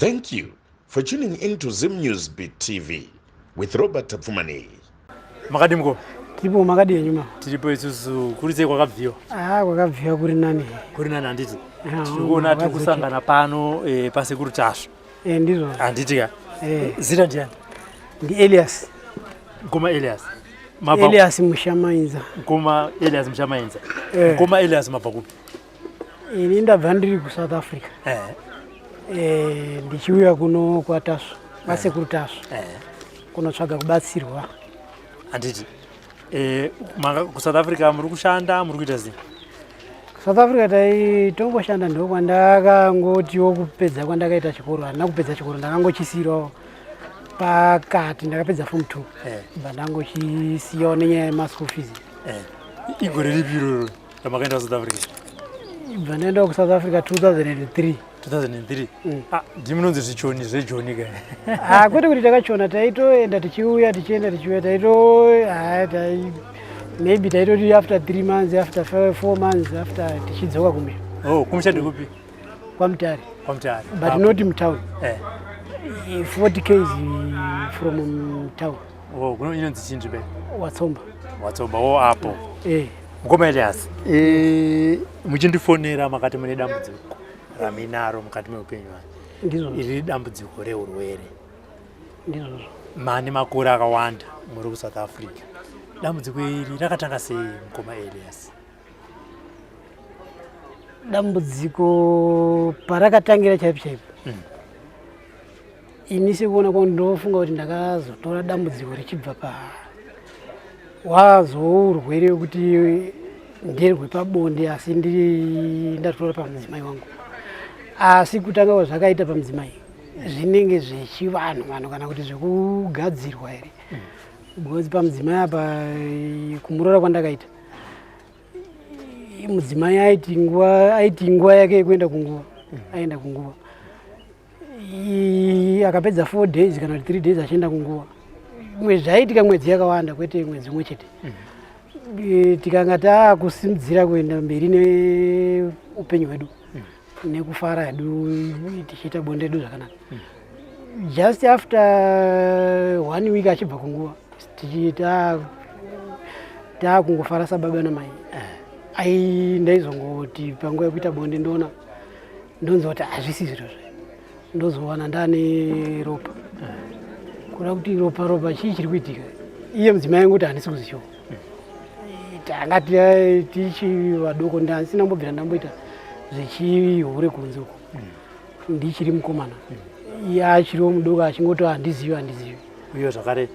Thank you for tuning in to Zim News Beat TV with Robert Tapfumaneyi. Makadii mukoma? Tiripo, makadii henyu ma? Tiripo isusu, kuri sei kwakabviwa? Ah, kwakabviwa kuri nani. Kuri nani handiti? Tiri kuona tiri kusangana pano paSekuru Tasvu. Eh, ndizvo. Handiti ka? Eh. Zita ndiani? Ndi Elias. Mkoma Elias. Mabva Elias Mushamainza. Mkoma Elias Mushamainza. Eh. Mkoma Elias mabva kupi? Ini ndabva ndiri kuSouth Africa. Eh. Ndichiuya kuno kwaTasvu, kwaSekuru Tasvu. Kunotsvaga kubatsirwa. Handiti. KuSouth Africa muri kushanda, muri kuita sei? South Africa taitongoshanda, ndokwandakangotiwo kupedza kwandakaita chikoro. Handina kupedza chikoro, ndakangochisiyirawo pakati. Ndakapedza form 2, bva ndangochisiyawo nenyaya yemaschool fees. Igore ripi iroro ramakaenda kuSouth Africa? Bva ndaenda kuSouth Africa 2003. 2003. Ah, ndimi munonzi zvichoni zvejoni ka? Ah, kwete kuti takachona, taitoenda tichiuya, tichienda tichiuya, taito ah, tai maybe taitoti after 3 months, after 4 months after, tichidzoka kumusha. Oh, kumusha ndikupi? KwaMutare. KwaMutare. But not mutown. 40 Ks from town. Oh, kuno inonzi chinji be? Watsomba. Watsomba, oh, apo. Eh. Mukoma Elias, muchindifonera makati mune dambudziko raminaro mukati meupenyu hwanyu. Ndizvo. Iri dambudziko reurwere. Ndizvozvo. Mane makore akawanda muri kuSouth Africa. Dambudziko iri rakatanga sei, mukoma Elias? Dambudziko parakatangira chaipo chaipo, ini sekuona kwangu ndinofunga kuti ndakazotora dambudziko richibva pa wazourwere wekuti nderwepabonde, asi ndiri ndatora pamudzimai wangu. Asi kutanga kwazvakaita pamudzimai zvinenge zvechivanhu vanhu kana kuti zvekugadzirwa here, because pamudzimai apa, kumurora kwandakaita mudzimai, aiti nguva yake yekuenda kunguva, aenda kunguva, akapedza 4 days kana kuti 3 days achienda kunguva. Zvaiitika mwedzi yakawanda, kwete mwedzi umwe chete. Tikanga taakusimudzira kuenda mberi neupenyu hwedu nekufara hedu, tichiita bonde redu zvakanaka, just after one week achibva kunguva, tichiita taakungofara sababa namai, ai ndaizongoti panguva yekuita bonde ndoona ndonzwa kuti hazvisi zviro zve, ndozowana ndane ropa, kuda kuti ropa ropa, chii chiri kuitika? Iye mudzimai angu kuti handisi kuziva. Tanga tichi vadoko, ndasina kumbobvira ndamboita zvechihure kunze uko, ndichiri mukomana, iye achiriwo mudoko, achingoti handizivi, handizivi. Uye zvakare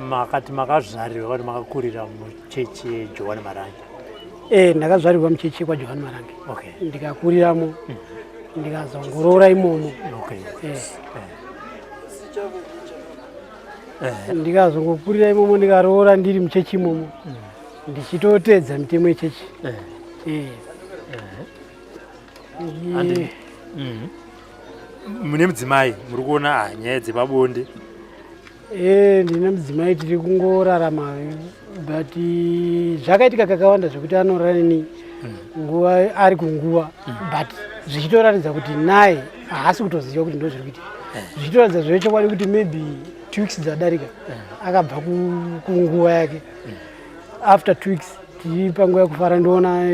makati makazvarirwa kuti makakurira muchechi yeJohani Marange? E, ndakazvarirwa muchechi yekwaJohani Marange, ndikakuriramo, ndikazongoroora imomo. Ndikazongokurira imomo, ndikaroora ndiri muchechi imomo, ndichitoteedza mitemo yechechi. Mune mudzimai, muri kuona nyaya dzepabonde? E, ndine mudzimai, tiri kungorarama, but zvakaitika kakawanda zvekuti anorara neni nguva ari kunguva, but zvichitoratidza kuti naye haasi kutoziva kuti ndo zviri kuitika, zvichitoratidza zvechokwadi kuti maybe 2 weeks dzadarika akabva kunguva yake. After 2 weeks tiri panguva yekufara, ndoona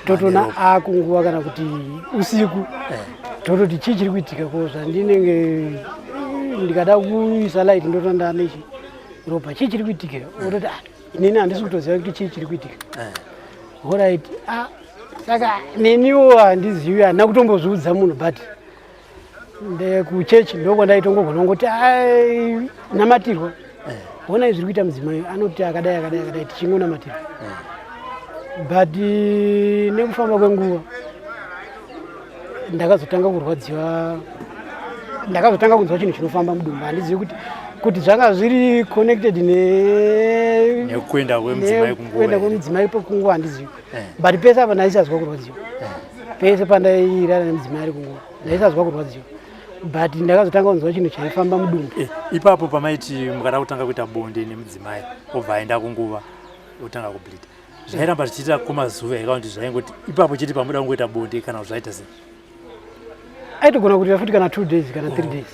totona akunguva kana kuti usiku, tototi chii chiri kuitika? Ko zvandinenge ndikada kuisa light, ndotona ndanechi ropa, chii chiri kuitika? Ototi, "Ah, inini handisi kutoziva kuti chii chiri kuitika." Alright, ah, saka neniwo handizivi, handina kutombozviudza munhu, but kuchechi ndokwandaitongogonha kungoti, "Ai, namatirwa, honai zviri kuita mudzimai, anoti akadai, akadai, akadai," tichingonamatirwa. But nekufamba kwenguva ndakazotanga kurwadziwa, ndakazotanga kunzwa chinhu chinofamba mudumbu. Handizivi kuti zvanga zviri connected nekuenda kwemudzimai kunguva nekuenda here? Kwemudzimai kunguva handizivi, but pese apa ndaisazwa kurwadziwa. Pese pandairara nemudzimai ari kunguva ndaisazwa kurwadziwa, but ndakazotanga kunzwa chinhu chaifamba mudumbu. Ipapo pamaiti mukada kutanga kuita bonde nemudzimai, obva aenda kunguva, otanga kubleeda, zvairamba zvichiita kwemazuva here, kana kuti zvaingoti ipapo chete pamuda kungoita bonde, kana kuti zvaita sei? Aitogona kuita futi kana 2 days kana 3 days.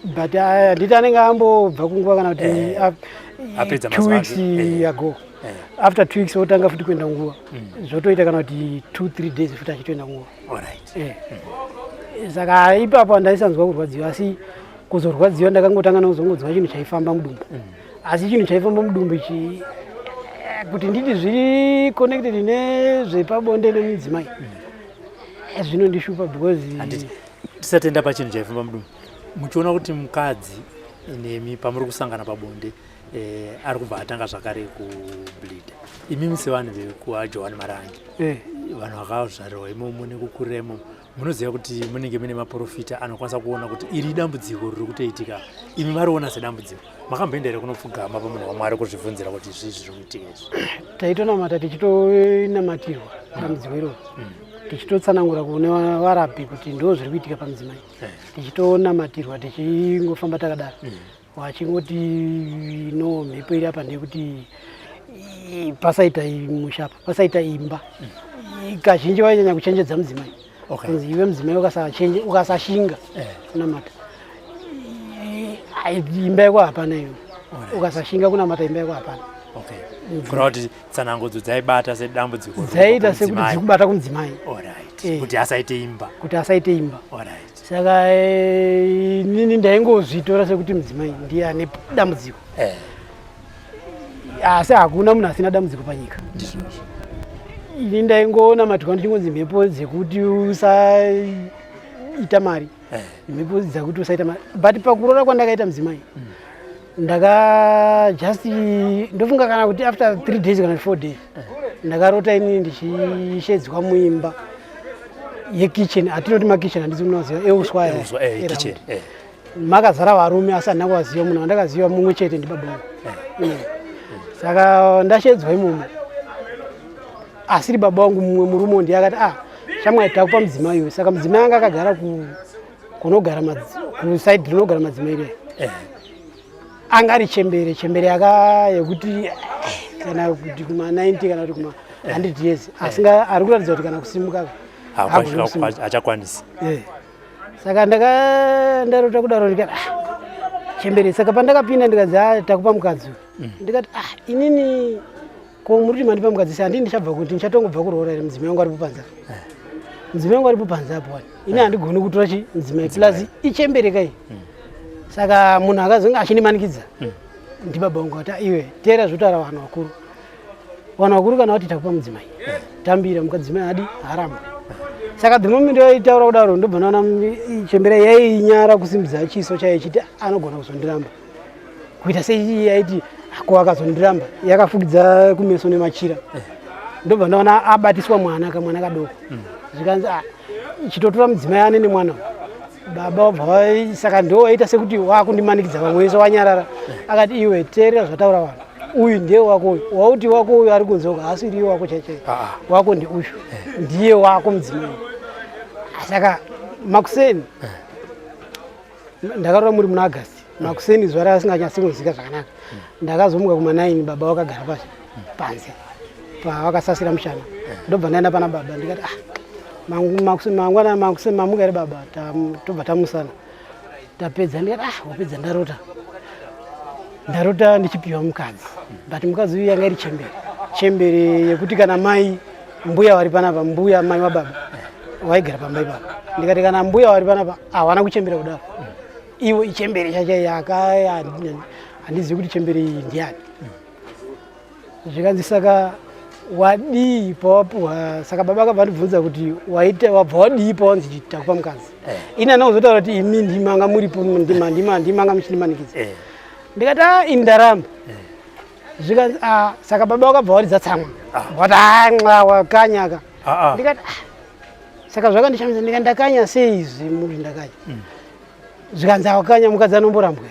But handiti anenge ambobva kunguva kana kuti Apedza two mazuva weeks ake. Ago after 2 weeks otanga futi kuenda nguva, zvotoita kana kuti 2, 3 days futi achitoenda nguva. Saka ipapo handaisanzwa kurwadziwa, asi kuzorwadziwa ndakangotanga nekuzongonzwa chinhu chaifamba mudumbu. Asi chinhu chaifamba mudumbu ichi, kuti nditi zviri connected nezvepabonde nemudzimai, zvinondishupa because Handiti tisatenda pachinhu chaifamba mudumbu, muchiona kuti mukadzi nemi pamuri kusangana pabonde, ari kubva atanga zvakare kubleed, imimi sevanhu vekuaJohane Marange, vanhu vakazvarirwa imomo nekukurira imomo, munoziva kuti munenge mune maprofita anokwanisa kuona kuti iri dambudziko riri kutoitika. Imi mariona sedambudziko, makamboenda here kunopfugama pamunhu waMwari kuzvibvunzira kuti zvii zviri kuitika izvi? Taitonamata, tichitonamatirwa dambudziko iroro, tichitotsanangura kune varapi kuti ndo zviri kuitika pamudzimai, tichitonamatirwa, tichingofamba takadaro, wachingoti no, mhepo iri apa ndeyekuti pasaita musha apa, pasaita imba. Kazhinji vainyanya kuchenjedza mudzimai, kunzi iwe mudzimai ukasashinga kunamata, imba yako hapana. Iwe ukasashinga kunamata, imba yako hapana. Okay, kureva kuti tsanangudzo dzaibata sedambudziko riri Dzaita kubva sekuti kumudzimai. Dziri kubata kumudzimai. Kuti asaite imba. Kuti asaite imba. Saka inini ndaingozvitora sekuti mudzimai ndiye ane dambudziko, asi hakuna munhu asina dambudziko panyika. Ndizvozvo. Ini ndaingoona matukano ndichingonzi mhepo dzekuti usaita mari, mhepo dzekuti usaita mari. But pakurora kwandakaita mudzimai, ndaka just ndofunga kana kuti after 3 days kana 4 days, ndakarota inini ndichishedzwa muimba yekitchen, atinoti makitchen, handisi munoziva, euswa aya, Euswa, eround. Kitchen. Makazara varume, asi handina kuvaziva. Munhu wandakaziva mumwe chete ndibaba vangu imomo. Saka ndashedzwa imomo, asiri baba vangu, mumwe murume ndiye akati, "Ah, shamwari, takupa mudzimai uyu." Saka mudzimai anga akagara kunogara kusaidi rinogara madzimai riya. Anga ari chembere chembere yaka yekuti kana kuti kuma 90 kana kuti kuma 100 years, asinga ari kuratidza kuti kana kusimuka haagoni kusimuka. Hachakwanisi. Saka ndarota kudaro, ndikati, "Ah, chembere." Saka pandakapinda ndikanzi, "Ah, takupa mukadzi uyu." Ndikati, "Ah, inini ko muri kuti mandipa mukadzi, se handii ndichabva kuti ndichatongobva kuroora here? Mudzimai wangu aripo panze apa, mudzimai wangu aripo panze apo wani. Ini handigoni kutora chi mudzimai, plus ichembere kai." Saka munhu akazonge achindimanikidza ndibaba vangu, ati, "Ah, iwe teera zvotaura vanhu vakuru. Vanhu vakuru kana vati takupa mudzimai, tambira mukadzimai, adi haramba." Saka the moment vaitaura kudaro, ndobva ndaona chembere yainyara kusimbidza chiso chayo ichiti anogona kuzondiramba, kuita sei, yaiti ko akazondiramba, yakafukidza kumeso nemachira. Ndobva ndaona abatiswa mwana, kamwana kadoko, zvikanzi, "Ah, chitotora mudzimai ane nemwana." Baba wabva saka ndo waita sekuti wakundimanikidza, vamwe vese wanyarara. Akati, "Iwe teerera zvataura vanhu, uyu ndiye wako, uyu wauti wako uyu ari kunze uko haasiri iye wako chaichai. Wako ndi uyu, ndiye wako mudzimai." Saka makuseni, ndakarora muri muna August, makuseni zuva rasinganyatsi kunzika zvakanaka, ndakazomuka kuma 9, baba vakagara pasi panze pavakasasira mushana. Ndobva ndaenda pana baba, ndikati, "Ah, mangwana makuseni mamuka here baba?" Tobva tamusana, tapedza, ndikati, "Ah, wapedza, ndarota, ndarota ndichipiwa mukadzi, but mukadzi uyu yanga iri chembere chembere yekuti kana mai mbuya vari panapa, mbuya mai wababa vaigara pamba ipapa." Ndikati, "Kana mbuya vari panapa hawana kuchembera kudaro, ivo ichembere chacha yaka, handizivi kuti chembere iyi ndiani." Zvikanzi, "Saka wadii pawapuhwa?" Saka baba akabva andibvunza kuti, "Waita wabva wadii pawanzi takupa mukadzi?" Ini handina kuzotaura kuti imi ndimanga muripo, ndima ndima ndimanga muchindimanikidza. Ndikati, "A, ini ndaramba." Zvikanzi, "A." Saka baba vakabva waridza tsamwa, vati, "A, nxa wakanyaka." Ndikati, "Ah." Saka zvakandishamisa, ndikati, "Ndakanya sei izvi muri ndakanya?" Zvikanzi, "Awakanya, mukadzi anomborambwa?"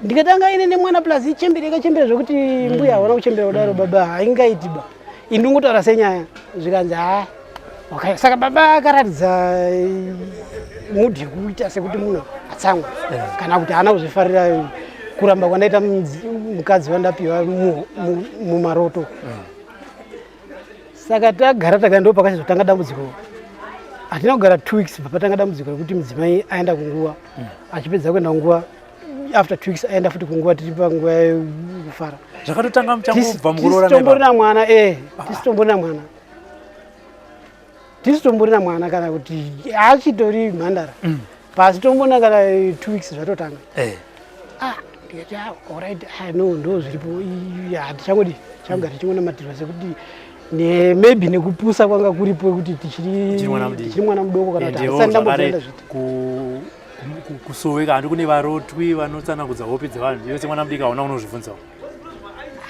Ndikati, "Anga ine nemwana, plus ichembere ikachembera zvokuti mbuya hawana kuchembera kudaro baba, haingaiti ba, ini ndingotaura senyaya." Zvikanzi, "Ha, okay." Saka baba akaratidza mood yekuita sekuti munhu atsamwa kana kuti haana kuzvifarira kuramba kwandaita mukadzi wandapiwa mumaroto. Saka tagara taga, ndo pakachizotanga dambudziko. Hatina kugara 2 weeks bva patanga dambudziko rekuti mudzimai aenda kunguva. Achipedza kuenda kunguva, after 2 weeks aenda futi kunguva, tiri panguva yekufara. Zvakatotanga muchangobva mukuroora? Tisitomborina mwana, e, tisitomborina mwana, tisitomborina mwana, kana kuti achitori mhandara. Pasi tombona kana 2 weeks zvatotanga. Ah, ndikati, "Ah, alright, ah, no, ndo zviripo." Hatichangodi changogara tichingonamatirwa sekuti maybe nekupusa kwanga kuripo kuti tichiri Tichiri mwana mudiki. Tichiri mwana mudoko kana kuti Endewo handisati zvakare ndambozoenda zviti. Kusoweka handi kune varotwi vanotsanangudza hope dzevanhu. Iwe semwana mudiki hauna unozvibvunzawo?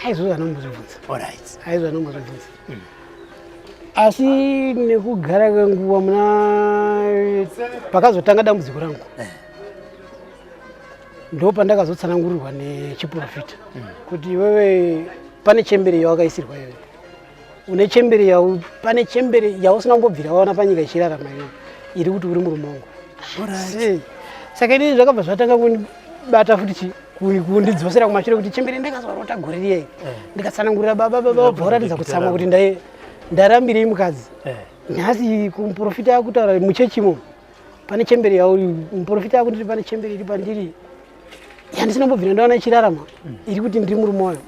Aizvozvo anombozvibvunza. Aizvo anombozvibvunza, asi nekugara kwenguva, muna pakazotanga dambudziko rangu, ndo pandakazotsanangurirwa nechiprofita kuti iwewe pane chembere yawakaisirwa, iwewe une chembere yau, pane chembere yausina kumbobvira waona panyika ichirarama iwewe, iri kuti uri murume wangu. Sei? Saka inini zvakabva zvatanga kundibata futi kundidzosera kumashure kuti chembere ndakazorota gore riya, ndikatsanangurira baba, baba vabva varatidza kutsamwa kuti ndarambirei mukadzi. Nhasi kumuprofita akutaura muchechimo pane chembere yauri, muprofita akunditi pane chembere iri pandiri yandisina kumbobvira ndaona ichirarama, iri kuti ndiri murume wayo.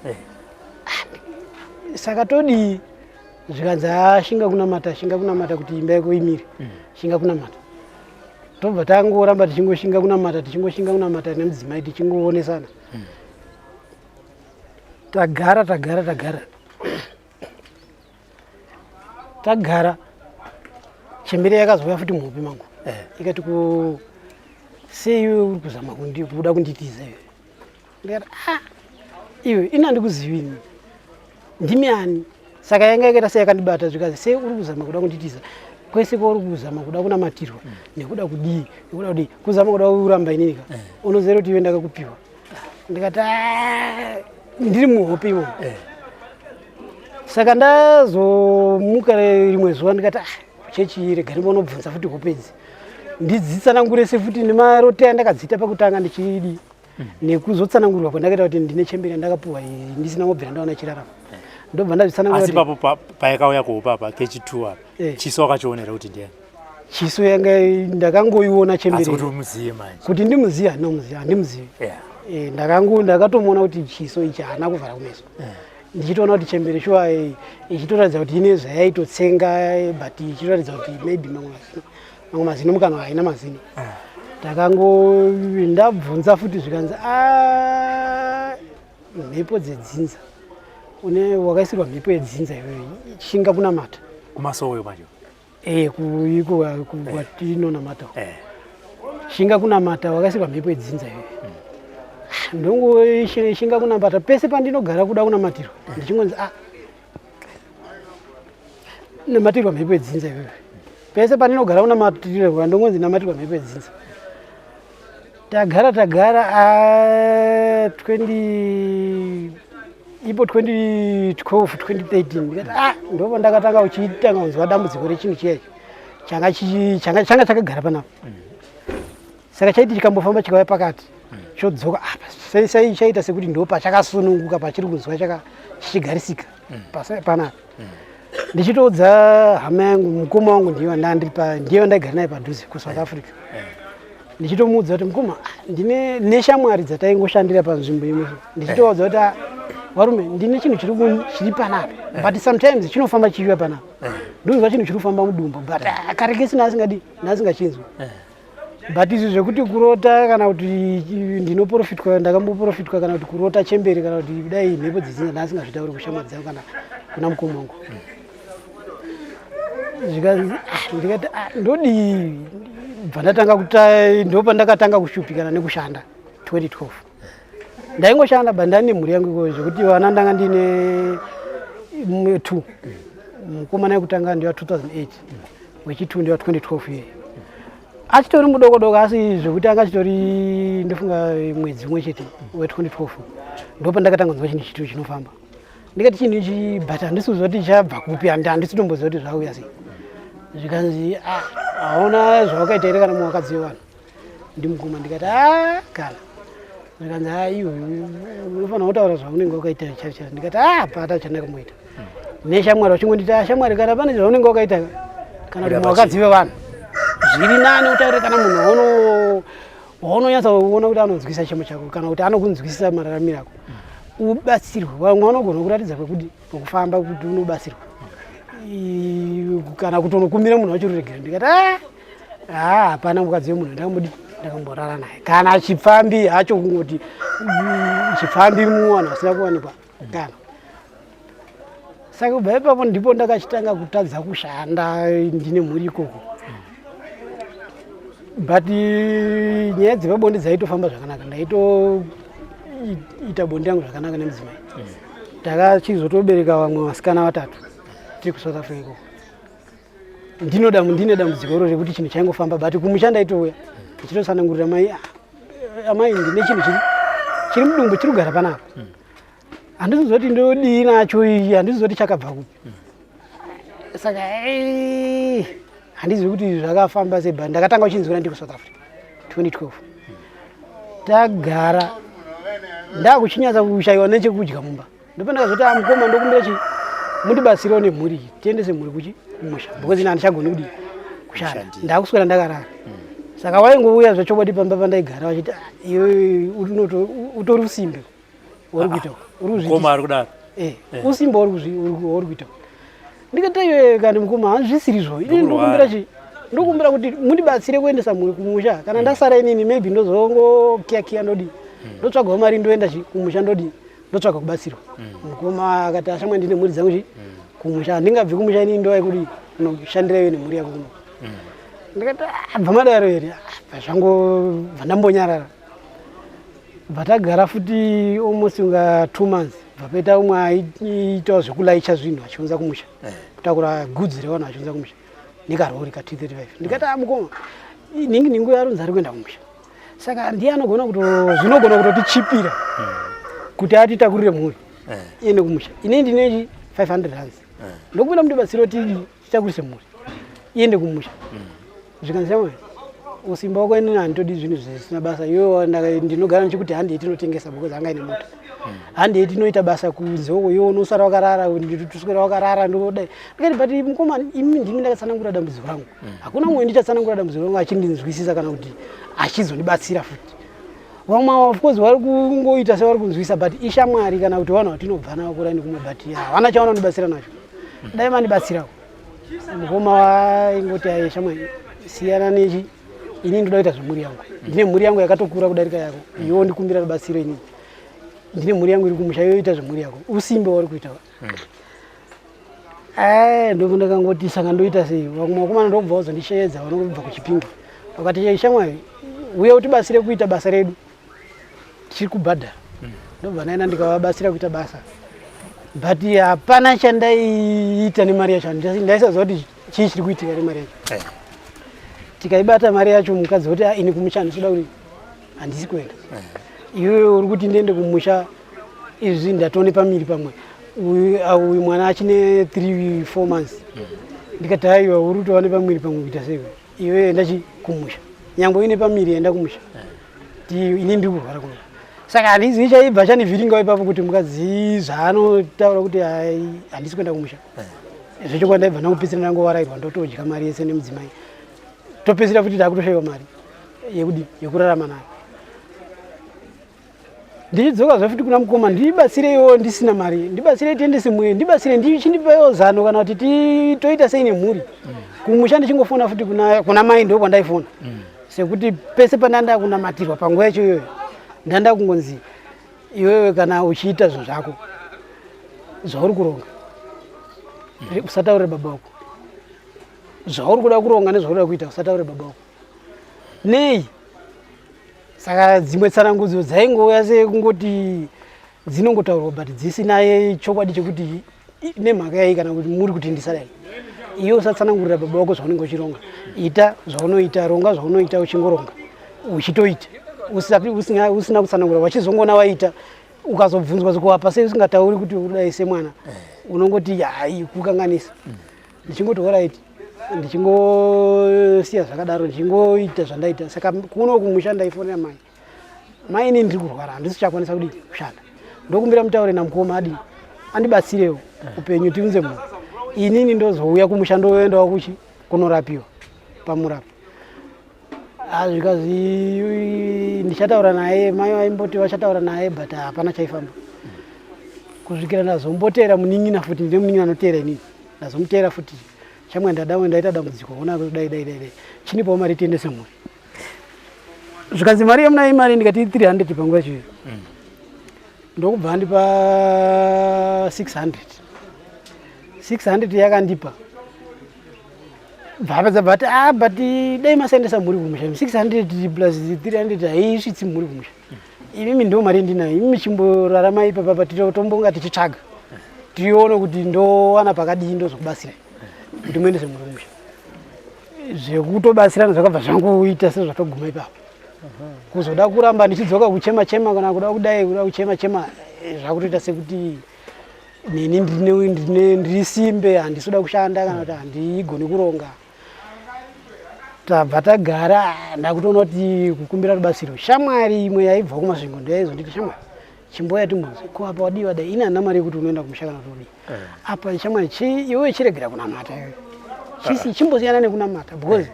Saka todii? Zvikanzi, "Ah, shinga kunamata, shinga kunamata kuti imba yako imire, shinga kunamata." Tobva tangoramba tichingoshinga kunamata, tichingoshinga kunamata nemudzimai, tichingoonesana. Tagara, tagara, tagara, tagara, chembere yakazouya futi muhope mangu. Ikati, "Ku sei iwe uri kuzama kuda kunditiza iwe?" Ndikati, "Ah, iwe ini handikuzivi, ini ndimi ani?" Saka yanga yakaita seyakandibata. Zvikazi, "Sei uri kuzama kuda kunditiza? Kwese kwauri kuzama kuda kunamatirwa nekuda kudii, nekuda kudii, kuzama kuda kuramba inini ka, unoziva kuti iwe ndakakupiwa." Ndikati, "Ah," ndiri muhope imomo. Saka ndazomuka rimwe zuva, ndikati, "Ah, chechi, rega ndimbonobvunza futi hope idzi, ndidzitsanangure sefuti nemarote andakadziita pakutanga ndichidi, nekuzotsanangurwa kwandakaita kuti ndine chembere ndakapuwa iyi ndisina kubvira ndaona chirarama." Ndobva ndazvitsanangura Asi kuti ipapo payakauya kuhope apa kechi2 apa, chiso wakachionera kuti ndiani? Chiso yanga ndakangoiona Asi chembere. kuti umuziye manje? Kuti ndimuziye, handinomuziva, handimuzivi. Ndakatomuona kuti chiso ichi haana kuvhara kumeso, ndichitoona kuti chembere shuwa, ichitoratidza kuti ine zvayaitotsenga, but ichitoratidza kuti maybe mamwe mazino mukanwa haina mazino. Takango ndabvunza futi, zvikanzi, "Ah, mhepo dzedzinza, une wakaisirwa mhepo yedzinza iyoyo, shinga kunamata." Kumasowe manje? Iko kwatinonamata. Shinga kunamata, wakaisirwa mhepo yedzinza iyoyo. Ndongoshinga kunamata pese pandinogara kuda kunamatirwa, ndichingonzi, "Ah, namatirwa mhepo yedzinza iyoyo." Pese pandinogara kunamatirwa, ndongonzi namatirwa mhepo yedzinza. Tagara, tagara, ah, 20 ipo 2012, 2013, ndikati, ah, ndopo ndakatanga uchitanga kunzwa dambudziko rechinhu chiyachi changa chakagara panapa. Saka chaiti chikambofamba chikauya pakati, chodzoka apa. Sai chaita sekuti ndo pachakasununguka, pachiri kunzwa chichigarisika panapa. Ndichitoudza hama yangu, mukoma wangu, ndiye ndandiri ndiye wandaigara naye padhuze kuSouth Africa, ndichitomuudza kuti, "Mukoma, ah, ndine neshamwari dzataingoshandira panzvimbo imwe." Ndichitovaudza kuti, "Ah, varume, ndine chinhu chiri panapa, but sometimes chinofamba chichiuya panapa, ndinonzwa chinhu chiri kufamba mudumbu." But ah, kare kese naasingadi, naasingachinzwa. But izvi zvekuti kurota kana kuti ndinoprofitwa, ndakamboprofitwa, kana kuti kurota chemberi, kana kuti dai mhepo dzedzinza, ndaasingazvitauri kushamwari dzangu kana kuna mukoma wangu. Zvikanzi, ah, ndikati, "Ah, ndodii?" Bva ndatanga kuta, ndopandakatanga kushupikana nekushanda 2012. Ndaingoshanda, but ndani nemhuri yangu ikoyo, zvekuti vana ndanga ndine two. Mukomana wekutanga ndewa 2008, wechi2 ndewa 2012 iye achitori mudoko doko, asi zvekuti anga achitori, ndofunga mwedzi umwe chete we2012. Ndopandakatanga kunzwa chinhu chitu chinofamba. Ndikati, "Chinhu ichi, but handisi kuziva kuti chabva kupi, handisi kutomboziva kuti zvauya sei." Zvikanzi, "Ah, hauna zvawakaita here kana mumwakadzi wevanhu?" Ndimukoma. Ndikati, "A, kana." Zvikanzi, "A, iwe unofanira kutaura zvaunenge wakaita chaizvo chaizvo." Ndikati, "A, pata chandakamboita." Neshamwari vachingonditi, "A, shamwari, kana pane zvaunenge wakaita kana kuti Buda mumwakadzi wevanhu." Zviri nani utaure kana munhu waunonyatsa kuona kuti anonzwisa chemo chako kana kuti anokunzwisisa mararamiro ako, ubatsirwe. Vamwe vanogona kuratidza kwekuti kwekufamba kuti unobatsirwa kana kutonokumbira munhu wacho ruregero. Ndikati ah, ah, hapana mukadzi wemunhu ndakambodi ndakamborara naye kana chipfambi hacho, kungoti chipfambi muwanhu asina kuwanikwa kana. Saka kubva ipapo ndipo ndakachitanga kutadza kushanda ndine mhuri ikoko, but nyaya dzepabonde dzaitofamba zvakanaka. Ndaitoita bonde yangu zvakanaka nemudzimai. Takachizotobereka vamwe vasikana vatatu tiri kuSouth Africa ikoko. Ndinoda ndine dambudziko iro rekuti chinhu chaingofamba, but kumusha ndaitouya ndichitotsanangurira mai, "Ah, amai, ndine chinhu chiri mudumbu chiri kugara panapa. Handizozoti ndodii nacho iyi, handizozoti chakabva kupi." Saka handizivi kuti zvakafamba sei, but ndakatanga kuchinzwira ndiri kuSouth Africa 2012. Tagara ndakuchinyatsa kushayiwa nechekudya mumba, ndipo ndakazoti, "Ah, mukoma, ndokumbira chi mundibatsirewo nemhuri iyi, tiendese mhuri kuchi kumusha, because ini handichagoni kudii kushanda." Kushandira. Ndakuswera ndakarara. Saka waingouya zvechokwadi pamba pandaigara vachiti, "Ah, iwe utori usimbe uri kuita, uri kuzviitisa." Mukoma ari kudaro? Eh, usimba uri kuita. Ndikati, "Iwe kani mukoma, hazvisirizvo. Ini Ndokurwara. ndokumbira chi ndokumbira kuti mundibatsire kuendesa mhuri kumusha. Kana ndasara inini, maybe ndozongokiyakiya, ndodi ndotsvagawo mari, ndoenda chi kumusha, ndodi ndotsvaga kubatsirwa." Mukoma akati, "Ashamwa, ndine mhuri dzangu chi kumusha, handingabvi kumusha inini ndovai kudi kunoshandira iwe nemhuri yako kuno." Ndikati, "Ah, bva madaro here?" Ah, zvangobva ndambonyarara. Bva tagara futi almost unga 2 months, bva paita umwe aiitawo zvekulaicha zvinhu achiunza kumusha, kutakura goods revanhu achiunza kumusha nekarori ka T35. Ndikati, "Ah, mukoma, ningi ningu yarunzi ari kuenda kumusha, saka ndiye anogona kuto zvinogona kutotichipira kuti atitakurire mhuri iende kumusha. Ini ndinechi 500 rands, ndokumbira mundibatsire kuti titakurise mhuri iende kumusha." Zvikanzi, "Shamwari, usimba wako, inini handitodi zvinhu zvisina basa. Iwe ndinogara ndichikuti handei tinotengesa," because anga ine mota. "Handei tinoita basa kunze uko, iwe unosara wakarara, toswera wakarara, ndodai." Ndikati, "But mukoma, imi ndimi ndakatsanangura dambudziko rangu. Hakuna mumwe ndichatsanangura dambudziko rangu achindinzwisisa kana kuti achizondibatsira futi. Vamwe of course vari kungoita sevari kunzwisa, but ishamwari kana kuti vanhu vatinobva navo kuraini kumwe, but havana chavanondibatsira nacho. Dai mandibatsirawo." Mukoma waingoti, "Ai shamwari, siyana nechi, ini ndoda kuita zvemhuri yangu. Ndine mhuri yangu yakatokura kudarika yako. Iwe ndikumbira rubatsiro, inini ndine mhuri yangu iri kumusha. Iwe ita zvemhuri yako, usimbe wauri kuita." Ai, ndobva ndakangoti, saka ndoita sei? Vamwe vakomana ndobva vazondisheedza, vanobva kuChipinge, vakati, "Shamwari, uya utibatsire kuita basa redu, tichiri kubhadhara." Ndobva ndaenda ndikavabatsira kuita basa, but hapana chandaiita nemari yacho. Ndaisaziva kuti chii chiri kuitika nemari yacho. Tikaibata mari yacho, mukadzi woti, "Ah, ini kumusha handisi kuda kuti handisi kuenda. Iwewe uri kuti ndiende kumusha, izvi ndatone pamiri pamwe, uyu mwana achine 3 4 months." Ndikati, "Aiwa, uri kutova nepamwiri pamwe kuita sei? Iwe enda chi kumusha, nyangwe uine pamiri, enda kumusha. Ini ndiri kurwara kuno." Saka handizivi chaibva chandivhiringawo ipapo kuti mukadzi zvaanotaura kuti, "Ai, handisi kuenda kumusha," zvechokwadi ndaibva ndangopedzisira ndangowarairwa, ndotodya mari yese nemudzimai. Topedzisira futi takutoshayiwa mari yekudi yekurarama nayo. Ndichidzoka zve futi kuna mukoma, "Ndibatsireiwo, ndisina mari, ndibatsirei tiendese mhuri, ndibatsire, ndichindipawo zano kana kuti toita sei nemhuri kumusha." Ndichingofona futi kuna mai, ndo kwandaifona, sekuti pese pandanda kunamatirwa panguva yacho iyoyo, ndanda kungonzi, "Iwewe kana uchiita zvinhu zvako zvauri kuronga, usataurire baba wako zvauri kuda kuronga nezvauri kuda kuita, usataurire baba wako." Nei? Saka dzimwe tsanangudzo dzaingouya sekungoti dzinongotaurwa, but dzisina chokwadi chekuti nemhaka yai kana kuti muri kuti ndisadai. "Iwe usatsanangurira baba vako zvaunenge uchironga. Ita zvaunoita, ronga zvaunoita, uchingoronga uchitoita usina kutsanangura. Wachizongona waita, ukazobvunzwa zikuwapa sei usingatauri kuti urudai semwana, unongoti hai, kukanganisa." Ndichingoti alright, ndichingosiya zvakadaro, ndichingoita zvandaita. Saka kuno kumusha ndaifonera mai, "Mai, ini ndiri kurwara, handisi chakwanisa kudii kushanda. Ndokumbira mutaure namukoma adii andibatsirewo upenyu, tiunze munhu. Inini ndozouya kumusha, ndoendawo kuchi kunorapiwa pamurapo." Ah, zvikanzi ndichataura naye, mai vaimboti vachataura naye but hapana chaifamba. Kusvikira ndazomboteera munin'ina futi, ndine munin'ina anoteera inini. Ndazomuteera futi. Shamwari ndadawo ndaita dambudziko, ona dai dai dai dai. Chinipawo mari tiendese mhuri. Zvikanzi mari yamunayo imari ndikati 300 panguva iyoyo. Ndokubva andipa 600. 600 yakandipa. Bvapedza bvati ah but dai masaendesa mhuri kumusha 600 plus 300 haisvitsi mhuri kumusha. Imimi ndo mari ndinayo imimi chimboraramai ipapa tombonga tichitsvaga tione kuti ndowana pakadii ndozokubatsirai kuti muendese mhuri kumusha. Zvekutobatsirana zvakabva zvangoita sezvatoguma ipapo. Kuzoda kuramba ndichidzoka kuchema chema kana kuda kudai kuda kuchema chema eh, zvakutoita sekuti neni ndiri simbe handisi kuda kushanda kana kuti handigoni kuronga tabva tagara ndakutoona kuti kukumbira rubatsiro shamwari imwe yaibva kumasvingo ndoyaizonditi shamwari chimboya timbonzi ko apa wadii wadai ini handina mari yekuti unoenda kumusha kana kuti udii eh. apa shamwari iwewe chiregera kunamata iwewe chisi ah. chimbosiyana nekunamata because eh.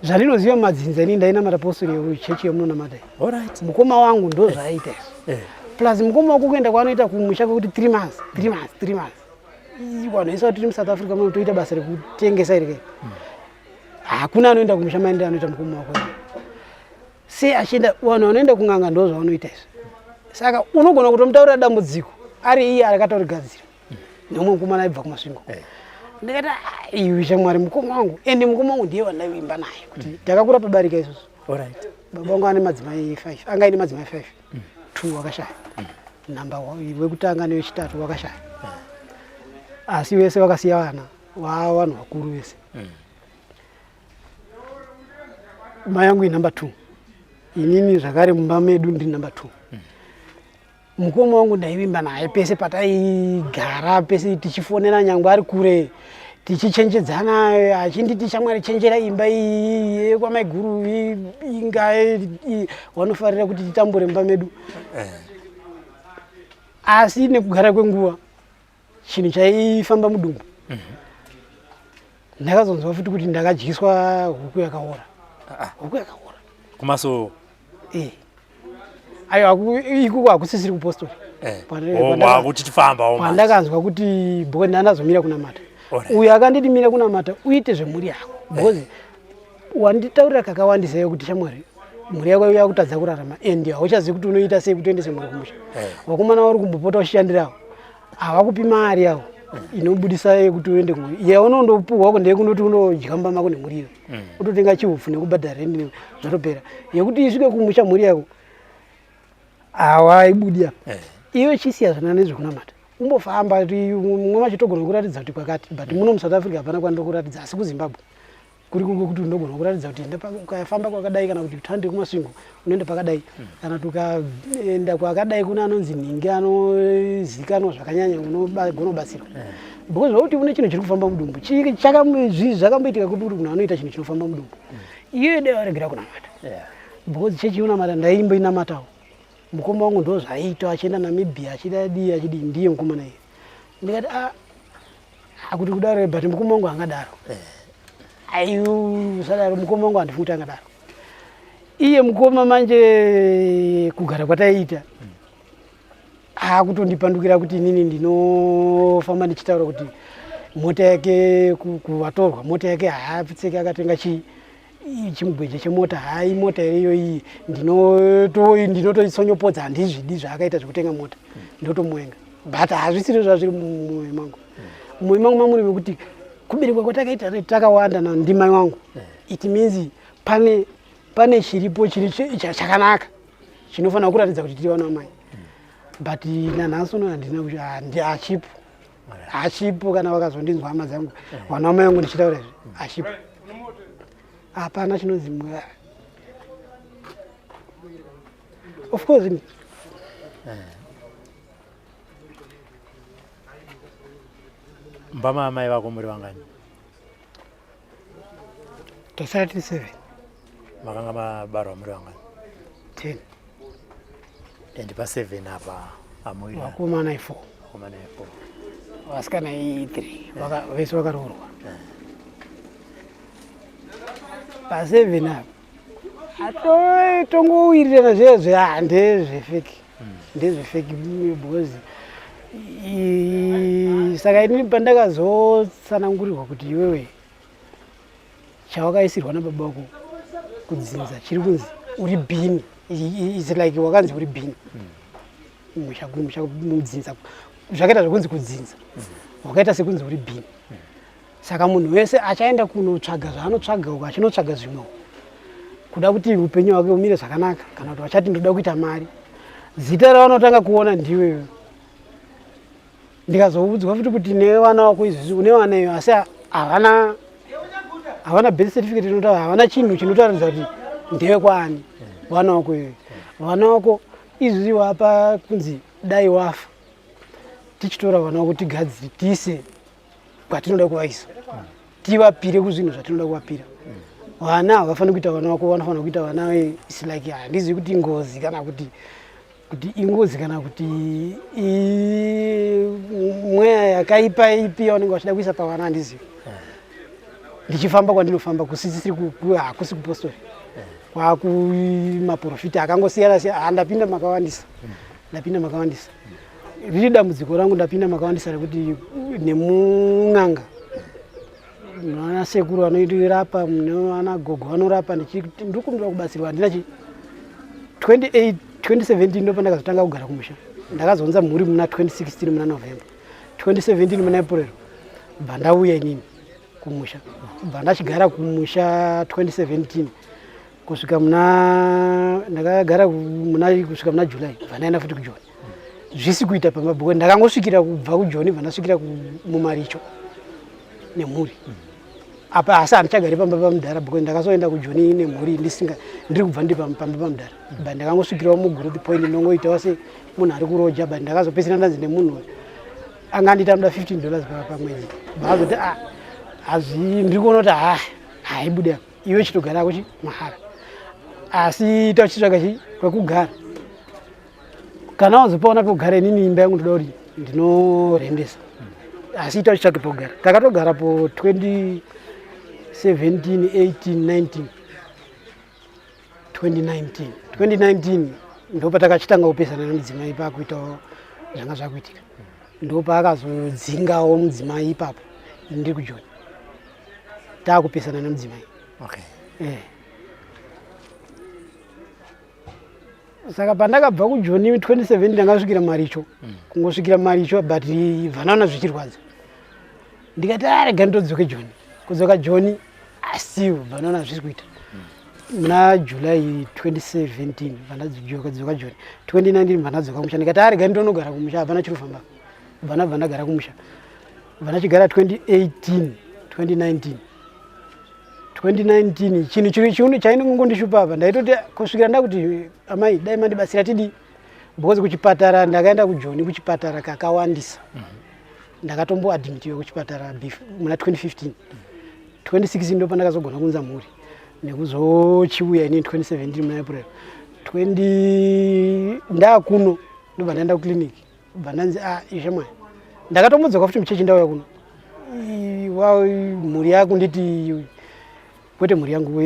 Zvandinoziva madzinza ini ndainamata postori yechechi yamunonamata iyi. Mukoma wangu ndozvaaita izvo. Eh. Plus mukoma wako kuenda kwaanoita kumusha kwekuti 3 months, 3 months, 3 months. Vanhu vese vatiri muSouth Africa muno toita basa rekutengesa iri kai. Hakuna anoenda kumusha maendero anoita mukoma wako. Sei achienda vanhu vanoenda kun'anga ndozvavanoita izvo. Saka unogona kutomutaurira dambudziko ari iye akatorigadzira. Neumwe mukomana aibva kuMasvingo. Eh. Ndikati ah, iwe shamwari mukoma wangu ende mukoma wangu ndiye wandaivimba naye kuti mm. takakura pabarika isusu. Alright. Baba wangu ane madzimai 5, anga aine madzimai 5. Mm. 2 wakashaya. Mm. Namba wekutanga newechitatu wakashaya. Mm. Asi vese vakasiya vana, vaa vanhu vakuru vese. Mm. Mai yangu inumber 2. Inini zvakare mumba medu ndiri number 2. Mm. Mukoma wangu ndaivimba naye pese pataigara pese tichifonera nyangwe ari kure tichichenjedzana achinditi shamwari chenjera imba iyi yekwamaiguru inga wanofarira kuti titambure mumba medu eh. asi nekugara kwenguva chinhu chaifamba mudumbu mhm. ndakazonzwa futi kuti ndakadyiswa huku yakaora ah, ah. huku yakaora kumaso eh. Aiwa ikuko hakusisiri kupostori eh. oh, pandakanzwa kuti because ndandazomira kunamata uyo akanditi mira kunamata uite zvemhuri yako because eh. wanditaurira kakawandisa kuti shamwari mhuri yako yakutadza kurarama and hauchazivi kuti unoita sei kuti uendese mhuri kumusha eh. vakomana vari kumbopota uchishandirawo havakupi mari yavo inobudisa yekuti uende kumwe yaunondopuhwa ko ndeyekundoti unodya mumba mako nemhuri iyo mm. utotenga chihupfu nekubhadhara rendi zvatopera yekuti isvike kumusha mhuri yako hawaibudi apa eh. iyo chisiya zvana nezvekunamata umbofamba mumwe machitogona kuratidza kuti kwakati but muno musouth africa hapana kwandokuratidza asi kuzimbabwe kuri kuko kuti unogona kuratidza kuti enda ukafamba kwakadai kana kuti tande kumasvingo unoenda pakadai mm. kana kuti ukaenda kwakadai kune anonzi nhingi anozikanwa zvakanyanya unogona kubatsirwa eh. because zvakuti une chinhu chiri kufamba mudumbu zvakamboitika kupi kuti munhu anoita chinhu chinofamba mudumbu mm. iyoyo dai waregera kunamata because chechi yonamata ndaimboinamatawo mukoma wangu ndo zvaiita achienda namibia achida dii achidii ndiye mukomana iye ndikati ah, akuti kudaro but mukoma wangu angadaro eh. aiusadaro mukoma wangu handifungi kuti angadaro iye mukoma manje kugara kwataiita akutondipandukira kuti inini ndinofamba ndichitaura kuti mota yake kuvatorwa mota yake haapfeke akatenga chii chimugweje chemota hai mota here iyoyi ndinotoitsonyopodza handizvidi zvaakaita zvekutenga mota ndotomuwenga but hazvisiri zvazviri mumwoyo mangu mumwoyo mangu mamuri mekuti kuberekwa kwatakaita takawanda ndimai wangu it means pane pane chiripo chiri chakanaka chinofanira kuratidza kuti tiri vana vamai but nanhasi uno handina hachipo hachipo kana vakazondinzwa hama dzangu vana vamai vangu ndichitaura izvi hachipo hapana chinonzi mweya of course Mba maamai vako muri vangani? Tasara tiri seven. Makanga mabarwa muri vangani? Ten. And pa seven apa amuira. Vakomana i4. Vakomana i4. Vasikana i3. Vese vakaroorwa. Pa seven apa. Tongowirirana zvezve, ah, ndezvefeki, ndezvefeki, because saka inini pandakazotsanangurirwa kuti iwewe chawakaisirwa nababa wako kudzinza chiri kunzi uri bhini, it's like wakanzi uri bhini musha mudzinza, zvakaita zvekunzi kudzinza wakaita sekunzi uri bhini. Saka munhu wese achaenda kunotsvaga zvaanotsvaga uko, achinotsvaga zvimwe kuda kuti upenyu hwake umire zvakanaka, kana kuti vachati ndoda kuita mari, zita ravanotanga kuona ndiwewe. Ndikazoudzwa futi kuti nevana wako izvizvi, une vana iyo, asi havana birth certificate inotaura, havana chinhu chinotaridza kuti ndewekwaani vana wako iyoyo. Vana wako izvizvi wapa kunzi dai wafa, tichitora vana wako tigadzire, tiise kwatinoda kuvaisa, tivapire kuzvinhu zvatinoda kuvapira. Vana havafaniri kuita vana vako, vanofanira kuita vana. It's like handizivi kuti ingozi kana kuti ingozi kana kuti mweya yakaipa ipi yavanenge vachida kuisa pavana, handizivi. Ndichifamba kwandinofamba kusisiri, hakusi kupostori, kwakumaprofita akangosiyana siyana. Ndapinda makawandisa, ndapinda makawandisa. Riri dambudziko rangu, ndapinda makawandisa rekuti nemun'anga, vana sekuru vanoirapa, vana gogo vanorapa, ndikumbira kubatsirwa, handina chi. 28 2017 ndo pandakazotanga kugara kumusha. Ndakazonza mhuri muna 2016 muna November, 2017 muna April bva ndauya inini kumusha, bva ndachigara kumusha 2017 kusvika muna, ndakagara muna kusvika muna July, bva ndaenda futi kuJoni. Zvisi kuita pamba because ndakangosvikira kubva kuJoni, bva ndasvikira mumaricho nemhuri apa, asi handichagari pamba pamudhara because ndakazoenda kuJoni nemhuri ndisinga, ndiri kubva ndiri pamba pamudhara, but ndakangosvikirawo mugrowth point, ndongoitawo se munhu ari kuroja, but ndakazopedzisira ndanzi nemunhu anga anditi anoda $15 pamwedzi, vaazoti, ah, hazvi, ndiri kuona kuti ha, haibude apa, iwe chitogara kuchi mahara, asi ita uchitsvaga chi kwekugara. Kana wazopaona pekugara, inini imba yangu ndoda kuti ndinorendesa, asi ita uchitsvaga pekugara. Takatogara po 2017, 18, 19, 2019. 2019 ndopatakachitanga kupesana nemudzimai, pakuitawo zvanga zvakuitika, ndopaakazodzingawo mudzimai ipapo. Ndiri kuJoni, taakupesana nemudzimai. Eh. Saka pandakabva kuJoni 27 ndakasvikira maricho, kungosvikira maricho, but vanaona zvichirwadza, ndikati, arega ndodzoke Joni. Kudzoka Joni asiwo vanaona zviri kuita. Muna July 2017 vandadzoka Joni, 2019 vandadzoka kumusha, ndikati, arega ndonogara kumusha, hapana chiri kufamba. Vanabva ndagara kumusha, vandachigara 2018, 2019. 2019 chinhu chiri chiuno chainongondishupa apa, ndaitoti kusvikira ndakuti, amai, dai mandibatsira tidii, because kuchipatara ndakaenda kuJoni, kuchipatara kakawandisa. Ndakatomboadmitiwa kuchipatara muna 2015, 2016 ndo pandakazogona kunza mhuri nekuzochiuya inini 2017 muna April 20 ndaakuno, ndobva ndaenda kuclinic, bva ndanzi, ah, ishamwari. Ndakatombodzoka futi muchechi, ndauya kuno, mhuri yako nditi, kwete mhuri yangu,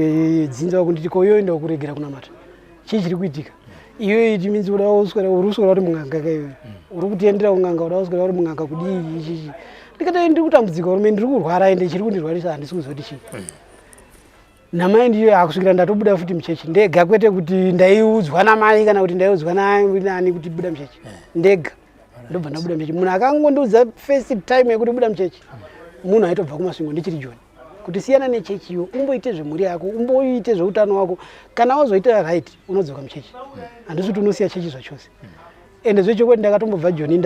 dzinza wako nditi, ko iyoyo ndakuregera kunamata, chii chiri kuitika? Iyoyo it means uda kuswera, uri kuswera uri mung'anga ka iyoyo, uri kutendera kung'anga, uda kuswera uri mung'anga kudii ichichi? Ndikati, ndiri kutambudzika rume, ndiri kurwara, ende chiri kundirwarisa handisi kuziva kuti chii. Namai ndiyo akusvikira ndatobuda futi muchechi ndega, kwete kuti ndaiudzwa namai kana kuti ndaiudzwa nani kuti buda muchechi ndega. Ndobva ndabuda muchechi. Munhu akangondiudza first time yekuti buda muchechi, munhu aitobva kuMasvingo ndichiri Joni, kuti siyana nechechi iyo, umboite zvemhuri yako, umboite zveutano wako, kana wazoita right unodzoka muchechi, handisi kuti unosiya chechi zvachose. Ende zvechokwadi ndakatombobva Joni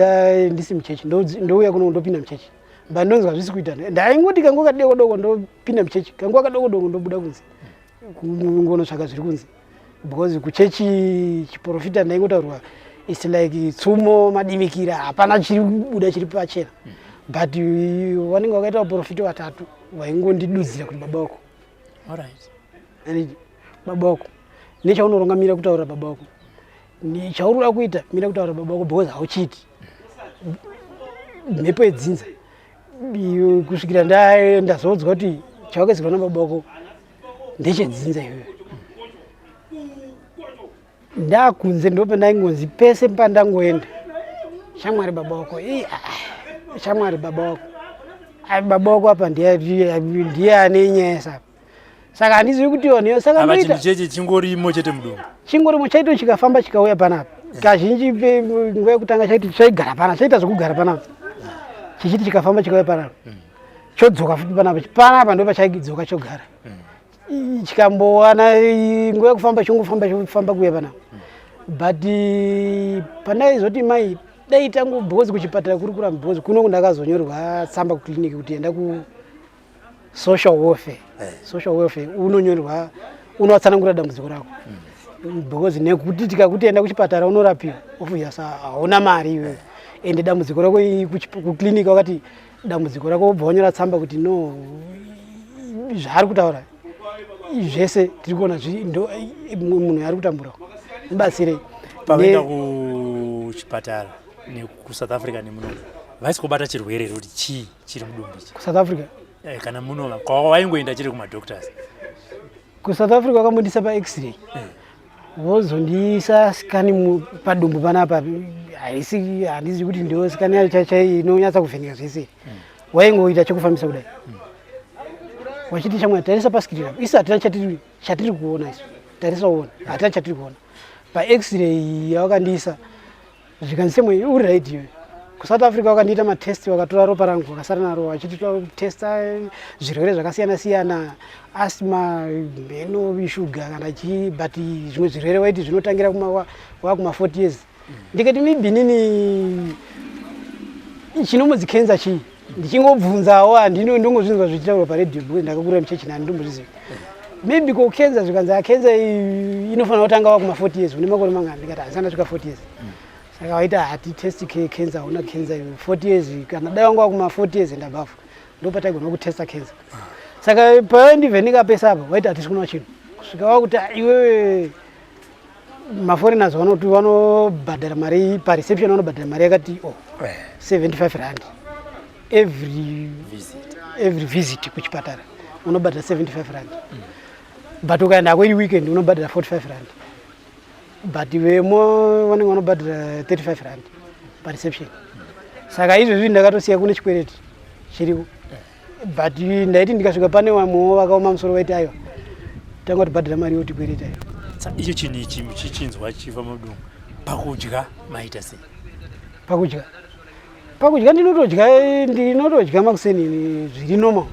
ndisi muchechi, ndouya kuno, ndopinda muchechi, but ndonzwa zvisi kuita. Ndaingoti kanguva kadoko doko ndopinda muchechi, kanguva kadoko doko ndobuda kunze kungonotsvaga zviri kunze, because kuchechi chiprofita ndaingotaurwa, it's like tsumo madimikira, hapana chiri kubuda chiri pachena, but vanenge vakaita vaprofita vatatu vaingondidudzira kuti baba wako, baba wako nechaunoronga, mira kutaura baba wako, chauri kuda kuita, mira kutaura baba wako, because hauchiiti, mhepo yedzinza. Kusvikira ndazoudzwa kuti chawakaisirwa nababa wako ndechedzinza iyoyo. Ndakunze ndopandaingonzi pese pandangoenda, shamwari baba wako, shamwari baba wako, baba wako apa ndiye ane nyaya. Saka saka handizivi kuti vanhu saka Ava chinhu cheche chingorimo chete mudumbu. Chingorimo chaito chikafamba chikauya panapa. Kazhinji nguva yekutanga chaiti chaigara panapa, chaita zvekugara panapa, chichiti chikafamba chikauya panapa, chodzoka futi panapa. Panapa ndo pachaidzoka chogara. Chikambowana nguva yekufamba, chongofamba, chofamba kuuya panapa. But pandaizoti mai dai tangu, because kuchipatara kuri kuramba, because kuno ndakazonyorwa tsamba kuclinic kuti enda ku social welfare. Social welfare unonyorwa, unovatsanangura dambudziko rako, because nekuti tikakuti enda kuchipatara unorapiwa, obvious hauna mari iwewe. Ende dambudziko rako kuclinic wakati dambudziko rako, wobva wanyora tsamba kuti no, zvaari kutaura zvese tiri kuona munhu ari kutambura, mubatsirei. Pavaenda kuchipatara nekuSouth Africa nemuno, vaisi kubata chirwere here kuti chii chiri mudumbu ichi? KuSouth Africa? Kana muno kwavaingoenda chiri kumadoctors? KuSouth Africa vakambondisa paX-ray, vozondiisa scan padumbu panapa. Haisi, handizivi kuti ndio scan yacho chai inonyatsa kuvheneka zvese. Waingoita chekufambisa kudai, wachiti, "Shamwari, tarisa pascreen apo, isu hatina chatiri kuona isu, tarisa uone, hatina chatiri kuona paX-ray yawakandiisa." Zvikanzi, "Semwe uri right iwe." KuSouth Africa wakandiita matest, wakatora ropa rangu, wakasara naro, wachiti testa zvirwere zvakasiyana siyana, asthma, mheno, shuga kana chii, but zvimwe zvirwere waiti zvinotangira wakuma 40 years. Ndikati maybe nini chinombonzi cancer chii, ndichingobvunzawo, handino ndongozvinzwa zvichitaurwa paredhiyo because ndakakurira muchechi nani, ndombozviziva maybe ko cancer. Zvikanzi cancer inofanira kutanga wakuma 40 years, une makore mangani? Ndikati handisati ndasvika 40 years. Saka waita hati test cancer, hauna cancer iwe 40 years, kana dai wanga wakuma 40 years and above ndopataigona kutesta cancer. Saka paindivheneka pese apa waiti hatisi kuona chinhu, kusvika wakuti, "Ah, iwewe, maforeigners vanoti vanobhadhara mari pareception, vanobhadhara mari yakati oh, 75 rand every visit. Every visit kuchipatara unobhadhara 75 rand, but ukaenda hako iri weekend unobhadhara 45 rand, but vemo vanenge vanobhadhara 35 rand pareception. Saka izvezvi ndakatosiya kune chikwereti chiriko, but ndaiti ndikasvika pane vamwewo vakaoma musoro vaiti, "Aiwa, tanga tibhadhara mari yotikwereta iyo." Icho chinhu ichi muchichinzwa chichibva mudumbu, pakudya maita sei? Pakudya ndinotodya makuseni zviri normal.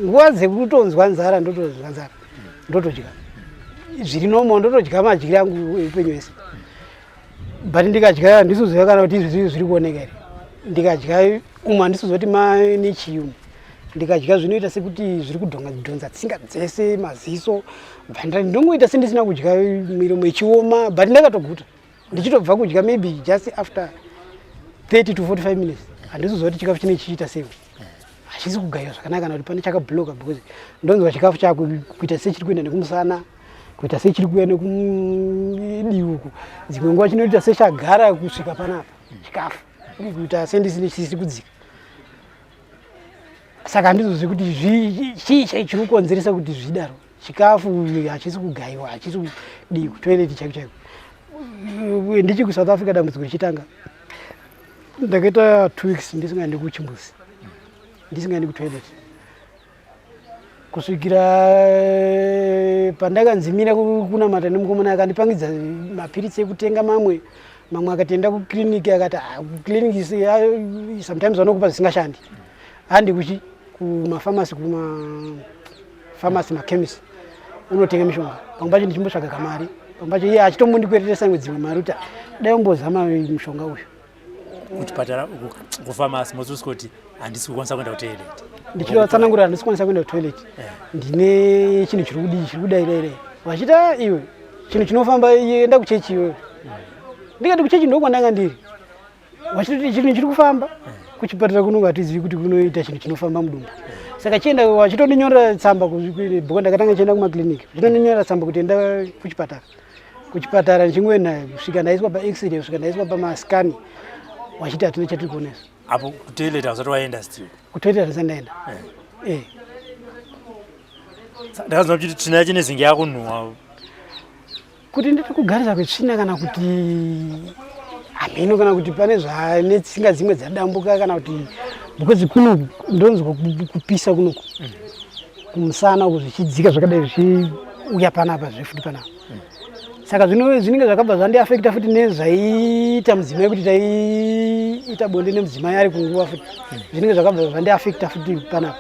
Nguva dzekutonzwa nzara ndotonzwa nzara, ndotodya zviri normal, ndotodya madyiro angu eupenyu wese. But ndikadya handisizoziva kana kuti izvi zviri kuoneka here. Ndikadya umu handisizoziva kuti mane chii umu. Ndikadya zvinoita sekuti zviri kudhonga dhonza tsinga dzese, maziso, ndongoita sendisina kudya, miromo ichioma, but ndakatoguta. Ndichitobva kudya maybe just after 30 to 45 minutes handisizoziva kuti chikafu chine chichiita sei, hachisi kugayiwa zvakanaka kana kuti pane chakabloka, because ndonzwa chikafu chako kuita sechiri kuenda nekumusana, kuita sechiri kuuya nekudivi uku. Dzimwe nguva chinoita sechagara kusvika panapa chikafu, kuita sendisine chisisi kudzika. Saka handizozivi kuti chii chai chiri kukonzeresa kuti zvidaro. Chikafu hachisi kugayiwa, hachisi kudii, kutoilet chaiko chaiko. Ndichi kuSouth Africa dambudziko richitanga, ndakaita 2 weeks ndisingaendi kuchimbuzi, ndisingaendi kutoilet, kusvikira pandakanzimira kunamata nemukomana akandipangidza mapiritsi ekutenga mamwe. Mamwe akati enda kuclinic, akati, "Ah, kuclinic sometimes vanokupa zvisingashandi, handi kuchi kumafamasi, kumafamasi, machemist unotenga mishonga." Pamwe pacho ndichimbotsvaga kamari, pamwe pacho iye achitombondikweretesa imwe dzimwe mari kuti dai umbozama mushonga uyu. Kuchipatara, kufamasi mozosvika kuti handisi kukwanisa kuenda kutoilet. Ndichitovatsanangurira, handisi kukwanisa kuenda kutoilet, ndine chinhu chiri kudii, chiri kudai dai dai. Vachiti, "Ah, iwe, chinhu chinofamba, enda kuchechi iwewe." Ndikati kuchechi ndokwandanga ndiri. Vachitoti chinhu chiri kufamba, kuchipatara kuno hatizivi kuti kunoita chinhu chinofamba mudumbu. Saka chienda, vachitondinyorera tsamba bhuku. Ndakatanga chienda kumakliniki, vachitondinyorera tsamba kuti enda kuchipatara. Kuchipatara ndichingoenda kusvika ndaiswa paX-ray, kusvika ndaiswa pamascan, vachiti hatina chatiri kuona isu. Apo kutoilet hausati waenda still? Kutoilet handisati ndaenda. Ndakanzwa kuti tsvina yacho inezenge yakunhuhwa. Kuti nditi kugarisa kwetsvina kana kuti hameno, kana kuti pane zvane tsinga dzimwe dzadambuka, kana kuti because kuno ndonzwa kupisa kunoku kumusana uku, zvichidzika zvakadai, zvichiuya panapa zvefuti panapa. Saka zvino zvinenge zvakabva zvandiafekta futi nezvaiita mudzimai, kuti taiita bonde nemudzimai ari kunguva futi, zvinenge zvakabva zvandiafekta futi panapa,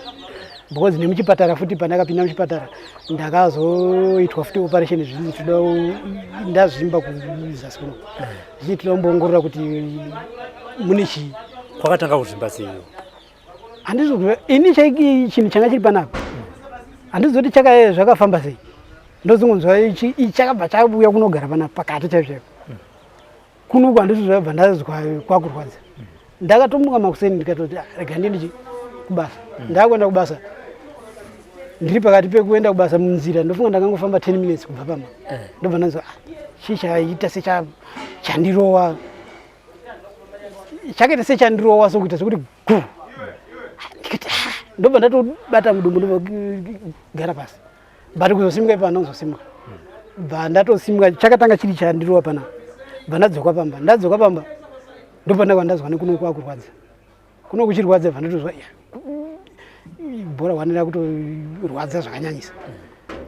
because nemuchipatara futi, pandakapinda muchipatara ndakazoitwa futi operation, zvinzi toda, ndazvimba kuzasi kuno, zvichi toda kumboongorora kuti mune chii. Kwakatanga kuzvimba sei? Handizvo ini chaiki chinhu changa chiri panapa, handizoti chaka zvakafamba sei, ndozongonzwa chakabva chauya kunogara panapa pakati chaipo chaipo kunoku. Handizvo zvabva ndazwa kwakurwadza. Ndakatomuka makuseni ndikatoti, "Ah, rega ndiende kubasa." Ndakuenda kubasa, ndiri pakati pekuenda kubasa, munzira, ndofunga ndakangofamba 10 minutes kubva pama, ndobva ndanzwa, "Ah, chii chaita sechandirowa, chakaita sechandirowa, sokuita sekuti gu." Ndikati, "Ah," ndobva ndatobata mudumbu, ndobva gara pasi, but kuzosimuka ipa handozosimuka. Bva ndatosimuka, chakatanga chiri chandirowa panapa. Bva ndadzoka pamba, ndadzoka pamba ndobva ndakva ndazwa nekuno kwakurwadza, kuno kuchirwadza. Bva ndatozwa, "Ya, bhora wanira kutorwadza zvakanyanyisa."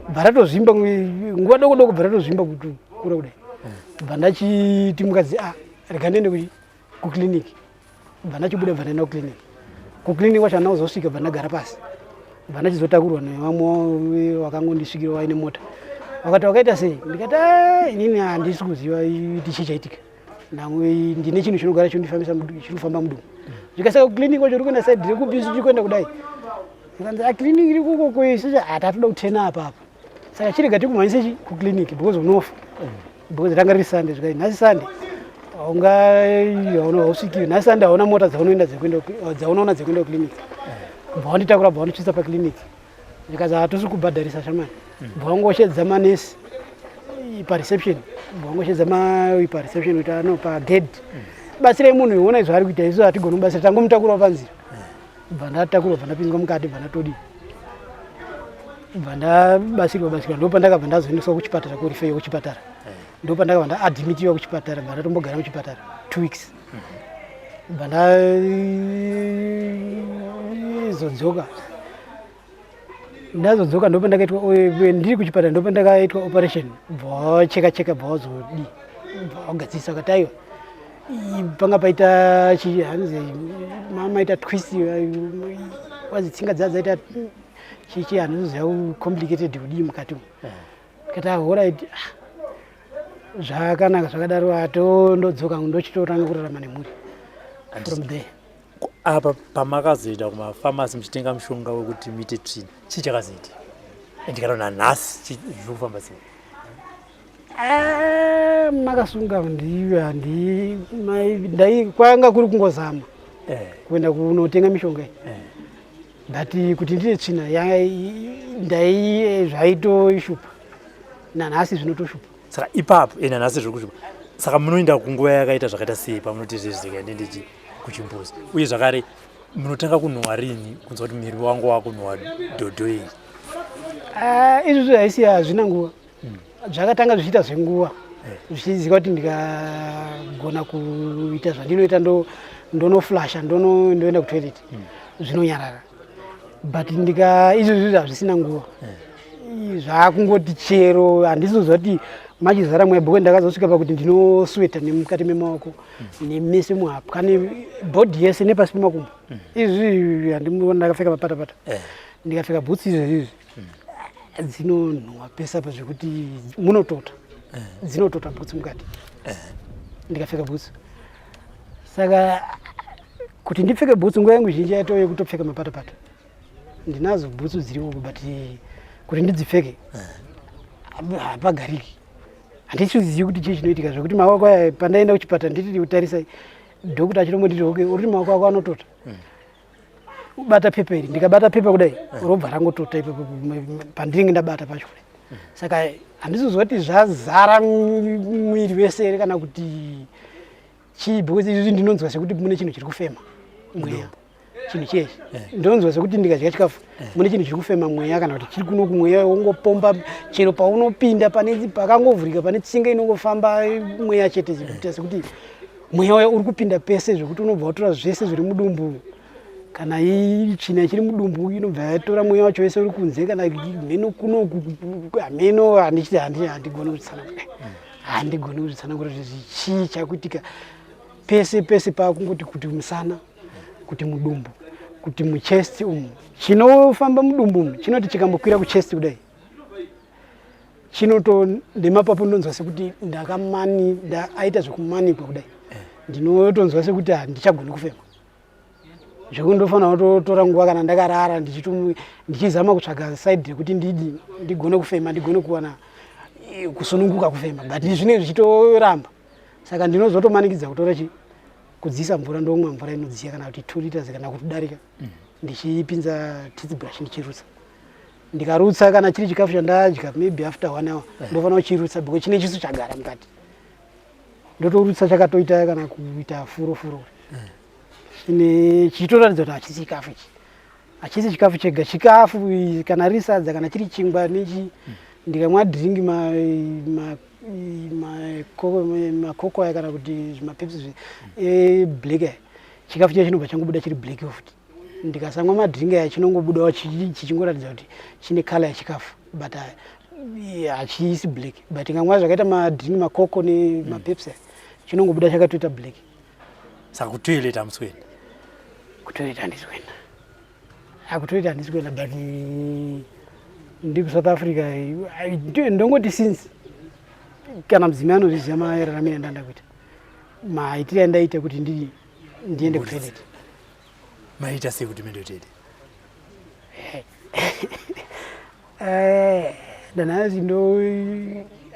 Bva ratozvimba nguva doko doko, bva ratozvimba kukura kudai. Bva ndachiti mukadzi, "A, rega ndiende kuclinic." Bva ndachibuda, bva ndaenda kuclinic. Kuclinic kwacho handina kuzosvika, bva ndagara pasi, bva ndachizotakurwa nevamwe vakangondisvikira vaine mota. Vakati, "Wakaita sei?" Ndikati, "Ah, inini handisi kuziva kuti chii chaitika. Namwe ndine chinhu chinogara chinondifambisa chinofamba mudumbu." Zvikasaka, kuclinic kwacho uri kuenda side rekupi? Isu tiri kuenda kudai. Zvikanzi, "Clinic iri kukoko, isusu hatatoda kutena apa apa, saka chirega tikumhanyise chi kuclinic because unofa," because ranga riri Sunday. Zvikai, "Nhasi Sunday haunga hauna hausvikiwi nhasi Sunday, hauna mota dzaunoenda dzekuenda dzaunoona dzekuenda kuclinic." Bva wanditakura, bva wandisvitsa paclinic. Zvikanzi, "Hatusi kubhadharisa shamani." Bva wangoshedza manesi pareception, bva wangoshedza pareception kuti ano pagate, "Batsirai munhu, iona zvaari kuita, isu hatigoni kubatsira, tangomutakurawo panzira." Bva ndatakurwa, bva ndapinzwa mukati, bva ndatodii, bva ndabatsirwa batsirwa. Ndo pandakabva ndazoendeswa kuchipatara, kurifeyo kuchipatara. Ndo pandakabva ndaadmitiwa kuchipatara, bva ndatombogara muchipatara 2 weeks. Bva ndazodzoka, ndazodzoka ndo pandakaitwa, ndiri kuchipatara ndo pandakaitwa operation. Bva wacheka cheka, bva wazodii, bva wagadzirisa. Vakati, "Aiwa, panga paita chi hanzi maita twist, wazi tsinga dzaa dzaita chichi, handizoziva, complicated kudii mukati umu." Kati, "Alright, zvakanaka zvakadaro." Ato ndodzoka, ndochitotanga kurarama nemhuri from there. Apa pamakazoenda kumafamasi muchitenga mushonga wekuti muite tsvina, chii chakazoitika? And kana nanhasi zviri kufamba sei? Ah, makasunga ndiyo handi ndai kwanga kuri kungozama kuenda kunotenga mishonga iyi, but kuti ndine tsvina ndai zvaitoshupa, nanhasi zvinotoshupa. Saka ipapo nanhasi zviri kushupa. Saka munoenda kunguva yakaita zvakaita sei pamunoti zvezvika ndiendechi kuchimbuzi? Uye zvakare, munotanga kunhuhwa rini, kunzwa kuti muviri wangu wakunhuhwa dhodho iyi? Ah, izvozvo haisi, hazvina nguva. Zvakatanga zvichiita zvenguva, zvichiziva kuti ndikagona kuita zvandinoita, ndonoflasha, ndoenda kutoilet, zvinonyarara. But ndika izvozvo hazvisina nguva, zvakungoti chero handisizoziva kuti machizara mweya, because ndakazosvika pakuti ndinosweta nemukati memaoko nemese muhapwa nebhodhi yese nepasi pemakumbo. Izvi handimuona ndakapfeka mapatapata, ndikapfeka bhutsi izvezvi izvi dzinonhuhwa pese apa zvekuti munotota, dzinotota bhutsi mukati ndikapfeka bhutsi. Saka kuti ndipfeke bhutsu, nguva yangu zhinji yaitove yekutopfeka mapatapata. Ndinazo bhutsu dziripo, but kuti ndidzipfeke hapagariki. Handichizivi kuti chii chinoitika, zvekuti maoko aya, pandaenda kuchipatara nditi kutarisai, dhokota achitombonditi, "Okay, uri maoko ako anotota, bata pepa iri." Ndikabata pepa kudai, robva rangotota ipapo pandinenge ndabata pacho kudai. Saka handisiziva kuti zvazara mwiri wese here kana kuti chii, because izvi ndinonzwa sekuti mune chinhu chiri kufema mweya. Chinhu chiyechi ndonzwa sekuti ndikadya chikafu mune chinhu chiri kufema mweya, kana kuti chiri kuno kumweya wongopomba chero paunopinda pane pakangovhurika, pane tsinga inongofamba mweya chete, kuita sekuti mweya uya uri kupinda pese, zvekuti unobva watora zvese zviri mudumbu. Kana tsvina ichiri mudumbu, inobva yatora mweya wacho wese uri kunze, kana mheno kunoku, hameno. Handigoni kuzvitsanangura, handigoni kuzvitsanangura kuti chii chakuitika. Pese pese paakungoti kuti musana, kuti mudumbu, kuti muchest umu. Chinofamba mudumbu umu chinoti chikambokwira kuchest kudai, chinoto nemapapu ndonzwa sekuti ndakamani aita zvekumanikwa kudai. Ndinotonzwa sekuti handichagoni kufema, zvekuti ndofanira kutotora nguva kana ndakarara ndichizama kutsvaga side rekuti ndidi ndigone kufema, ndigone kuwana kusununguka kufema, but zvinenge zvichitoramba. Saka ndinozotomanikidza kutora chi kudziisa mvura, ndomwa mvura inodziya kana kuti 2 liters kana kutodarika, ndichipinza toothbrush ndichirutsa. Ndikarutsa, kana chiri chikafu chandadya, maybe after one hour ndofanira kuchirutsa because chine chisu chagara mukati. Ndotorutsa chakatoita kana kuita furo furo, chine chichitoratidza kuti hachisi chikafu ichi, hachisi chikafu chega. Chikafu kana riri sadza, kana chiri chingwa nechi, ndikamwa drink makoko aya kana kuti zvimaPepsi eblack aya, chikafu chiya chinobva changobuda chiri black futi. Ndikasamwa madrink aya, chinongobudawo chichingoratidza kuti chine colour yechikafu, but hachisi black. But ngamwa zvakaita madrink makoko nemaPepsi aya, chinongobuda chakatoita black. Saka kutoilet hamusi kuenda? Kutoilet handisi kuenda, akutoilet handisi kuenda, but ndi kuSouth Africa ndongoti since kana mudzimai anozviziva mararamiro andanda kuita, maitiro andaita kuti ndiende kutoilet. Maita sei kuti muende kutoilet? Danhasi ndo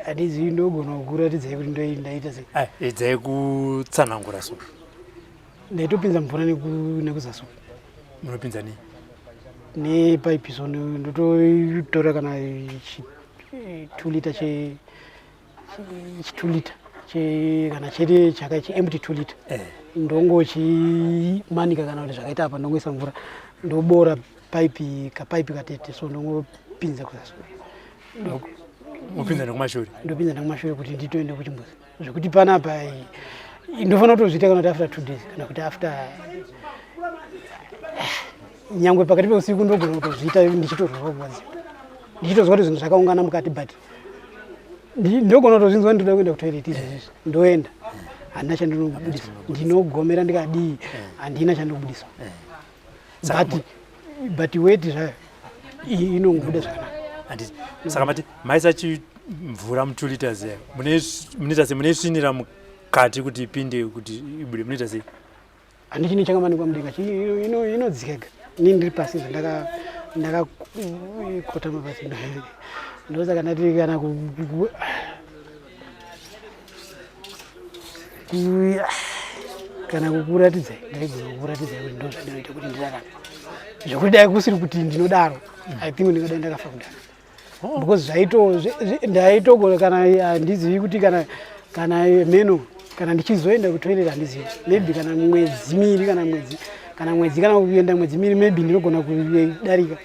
handizivi, ndogona kukuratidzai kuti ndaita sei. Ai, edzai kutsanangura so. Ndaitopinza mvura nekuzasi. Munopinza nei? Nepaipi so, ndototora kana 2 liter chi 2 liter kana chiri chaka chi empty 2 liter, ndongochimanika kana kuti zvakaita apa, ndongoisa mvura, ndobora paipi, kapaipi katete so, ndongopinza kuzasi. Mupinza nekumashure? Ndopinza nekumashure kuti nditoende kuchimbuzi, zvekuti panapa ndofanira kutozviita kana kuti after 2 days, kana kuti after nyangwe pakati peusiku ndogona kutozviita ndichitorwa kurwadziwa, ndichitozwa kuti zvinhu zvakaungana mukati, but ndogona kutozvinzwa ndinoda kuenda kutoilet izvezvizvi, ndoenda, handina chandinobudisa. Ndinogomera ndikadii, handina chandinobudisa, but weti zvayo inongobuda zvakanaka. Handiti saka mati maisa chimvura mu2 liters yayo, munoita sei? Munoisvinira mukati kuti ipinde, kuti ibude, munoita sei? Handichine chakamanikwa mudenga, inodzika ega. Ini ndiri pasi, zvandakakotama pasi, ndosaka ndati kana kana kukuratidzai, ndaigona kukuratidzai kuti ndo zvandinoita kuti ndirarame, zvekuti dai kusiri kuti ndinodaro, I think ndingadai ndakafa kudaro because zvaito ndaitogona kana handizivi kuti kana meno kana ndichizoenda kutoilet handizivi, maybe kana mwedzi 2, kana mwedzi, kana kuenda mwedzi 2, maybe ndinogona kudarika,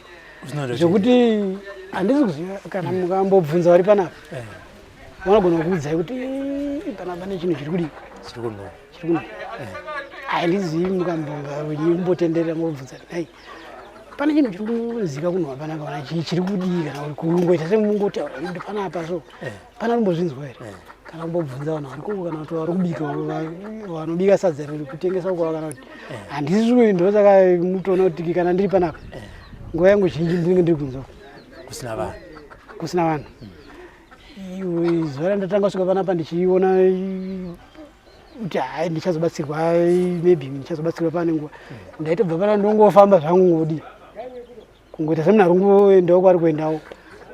zvekuti handisi kuziva. Kana mukambobvunza vari panapa, vanogona kuudzai kuti panapa pane chinhu chiri kudii, chiri kunhuhwa. Chiri kunhuhwa. Handizivi, mukambombotenderera mobvunza, nai pane chinhu chiri kuzika kunhuhwa panapa, kana chii chiri kudii, kana kuti kungoita semungotaura kuti panapa so pana kumbozvinzwa here, kana kumbobvunza vanhu vari koko, kana kuti vari kubika, vanobika sadza riri kutengesa uko, kana kuti handisi. Ndosaka mutoona kuti kana ndiri panapa, nguva yangu zhinji ndinenge ndiri kunze uko. Kusina vanhu. Kusina vanhu. Iwe, zuva randatanga kusvika panapa ndichiona kuti hai, ndichazobatsirwa, maybe ndichazobatsirwa pane nguva, ndaitobva pana ndongofamba zvangu, ngodi kungoita semunhu ari kungoendawo kwaari kuendawo,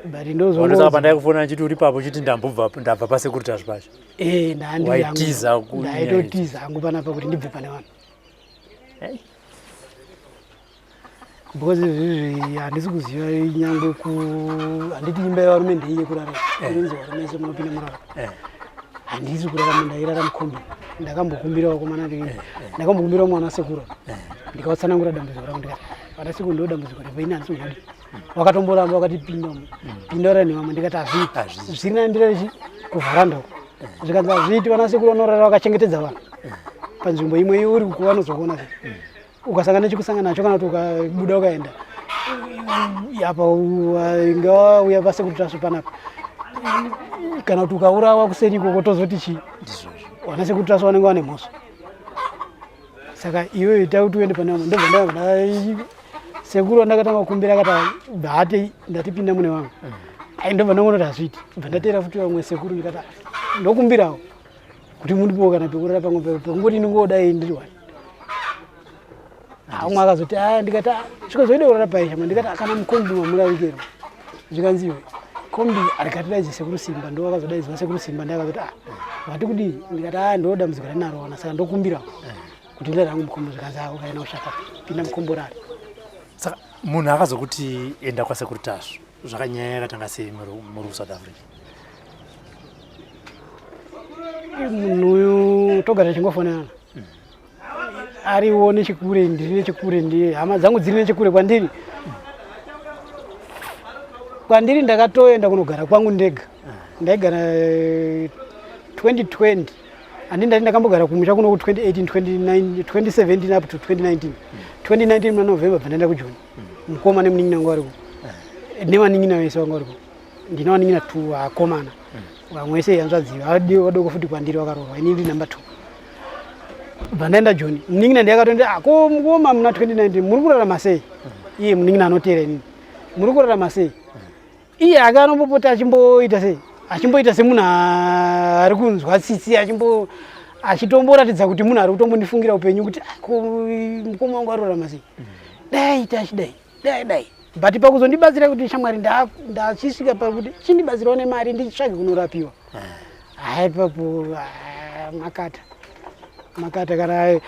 but ndosaka ndozongo pandai kufona nchiti uri papo, uchiti ndambobva, ndabva paSecurity pacho. Eh, Waitiza ndaitotiza hangu panapa kuti ndibve pane vanhu because izvizvi handisi kuziva nyangwe ku handiti imba yevarume ndeiye kurara, inonzi varume se munopinda murara. Handisi kurara, ndairara mukombi. Ndakambokumbira vakomana, ndakambokumbira mwana sekuru, ndikavatsanangura dambudziko rangu. Ndikati, "Vana sekuru, ndo dambudziko repo, ini handisi kungadi." Vakatomboramba, vakati, "Pinda umu, pinda ura nevamwe." Ndikati, "Hazviiti." Hazviiti. Zviri nani ndirare kuvharanda uko. Zvikanzi, "Hazviiti, vana sekuru vanorara vakachengetedza vanhu panzvimbo imwe. Iwe uri uko, vanozokuona sei ukasangana nechikusangana nacho, kana kuti ukabuda ukaenda apa, ngawauya pasekuru Tasvu panapa, kana kuti ukaurawa kuseri ikoko, tozoti chii?" Ndizvozvo. Vana sekuru Tasvu vanenge vane mhosva, saka iweyo ita kuti uende pane vamwe. Ndobva ndabva sekuru vandakatanga kukumbira akati, "Hati, ndatipinda mune vamwe." Ai, ndobva ndangoona kuti hazviiti. Bva ndateera futi vamwe sekuru, ndikati, "Ah, ndokumbirawo kuti mundipowo kana pekurara pamwe pekungoti ndingodai ndiri wani." Umwe akazoti, "Aya." Ndikati, "Ah, zvikazoida kurara paishama." Ndikati, "Ah, kana mukombi mamurarikero." Zvikanzi, "Iwe, kombi arikatidaidze sekuru Simba." Ndo vakazodaidzwa sekuru Simba. Ndakazoti, "Ah, wati kudii?" Ndikati, "Ah, ndo dambudziko randinaroona, saka ndokumbirawo kuti ndira rangu mukombi." Zvikanzi, "Ah, ukaenda kushata, pinda mukombi urare." Saka munhu akazokuti enda kwasekuru Tasvu, zvakanyaya yakatanga sei muri kuSouth Africa? Munhu uyu togara tichingofonerana, ariwo nechikure, ndiri nechikure, ndi hama dzangu dziri nechikure kwandiri. Ndakatoenda kunogara kwangu ndega. Ndaigara 2020, handi ndati ndakambogara kumusha kuno ku 2018, 29, 2017 up to 2019. 2019 muna November bva ndaenda kuJoni. Mukoma nemunin'ina wangu variko, nevanin'ina vese vanga variko. Ndina vanin'ina two akomana, vamwe vese hanzvadzi vadoko futi kwandiri vakaroorwa. Ini ndiri number two. Bva ndaenda Joni, munin'ina ndiye akatondi, "Ah, ko mukoma, muna 2019 muri kurarama sei?" Iye munin'ina anoteera inini, "Muri kurarama sei?" Iye akanombopota achimboita sei, achimboita semunhu ari kunzwa tsitsi, achimbo achitomboratidza kuti munhu ari kutombondifungira upenyu, kuti, "Ah, ko mukoma wangu arorama sei? Dai aita achidai, dai dai." But pakuzondibatsira kuti, "Shamwari, ndachisvika pakuti chindibatsirawo nemari nditsvage kunorapiwa," hai, papo, ah, makata makata. Kana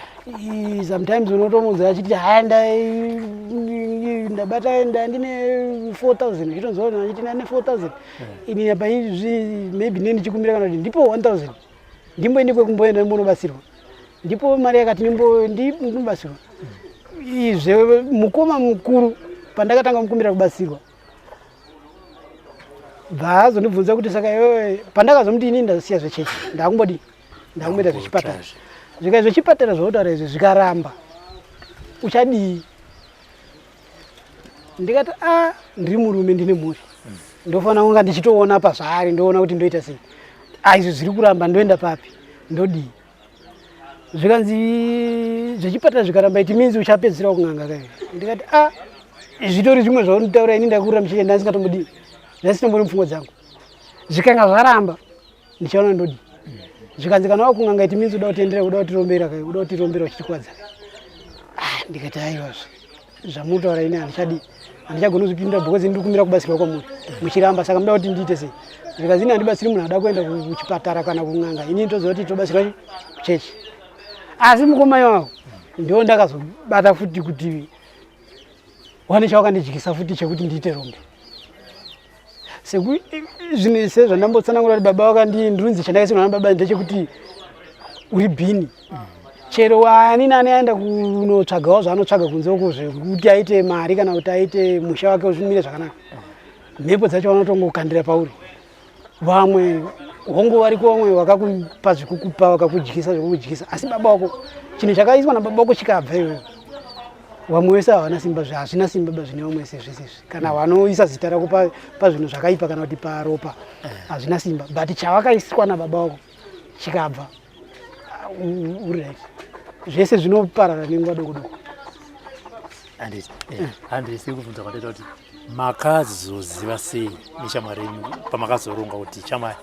sometimes unotomunzwa achiti, "Haya, ndabata, ndandine 4000." Uchitonzwa vanhu vachiti, "Ndane 4000." Ini apa izvi maybe ne ndichikumbira kana kuti ndipo 1000, ndimboende kwekumboenda, ndimbonobatsirwa, ndipo mari yakati ndimbobatsirwa. Izve mukoma mukuru, pandakatanga mukumbira kubatsirwa, bva azondibvunza kuti, "Saka iwewe?" Pandakazomuti inini ndasiya zvechechi, ndakumbodii, ndakumboita zvechipatara. Zvika zvechipatara zvautaura izvi zvikaramba, uchadii? Ndikati, "A, ndiri murume, ndine mhuri, ndofanira kunga ndichitoona pazvaari, ndoona kuti ndoita sei. A, izvi zviri kuramba, ndoenda papi, ndodii?" Zvikanzi, "Zvechipatara zvikaramba, it means uchapedzisira kun'anga kai." Ndikati, "A, zvitori zvimwe zvaunitaura. Ini ndakurira mucheche, ndasingatombodii, ndasitombori mupfungwa dzangu. Zvikanga zvaramba, ndichaona ndodii." Zvikanzi, "Kana wakun'anga, it means uda kutendera, uda kutirombera kai, uda kutirombera uchitikwadza kai." Ah, ndikati, "Aiwazve, zvamutaura ini handichadi, handichagoni kuzvipindura, because ndiri kumira kubatsirwa kwamuri, muchiramba. Saka muda kuti ndiite sei?" Zvikanzi, "Ini handibatsiri munhu ada kuenda kuchipatara kana kun'anga. Ini toziva kuti tobatsirwa kuchechi." Asi mukoma iwawo ndo ndakazobata futi kuti wane chawakandidyisa futi chekuti ndiite rombe. Zvinhu sezvandambotsanangura kuti baba vakandi ndinonzi chandakaisirwa nababa ndechekuti uri bhini. Chero ani nani aenda kunotsvagawo zvaanotsvaga kunze uko zvekuti aite mari kana kuti aite musha wake uzvimire zvakanaka, mhepo dzacho vanotongokandira pauri. Vamwe hongu variko, vamwe vakakupa zvekukupa, vakakudyisa zvekukudyisa, asi baba wako, chinhu chakaiswa nababa wako chikabva iwewe, vamwe vese havana simba, hazvina simba ba zvine vamwe vese zvese izvi. Kana vanoisa zita rako pazvinhu zvakaipa kana kuti paropa, hazvina simba. But chavakaiswa nababa wako chikabva, ah, uri right, zvese zvinoparara nenguva doko doko. Handiti handisi kubvunza kwataita kuti makazoziva sei neshamwari yenyu, pamakazoronga kuti, "Shamwari,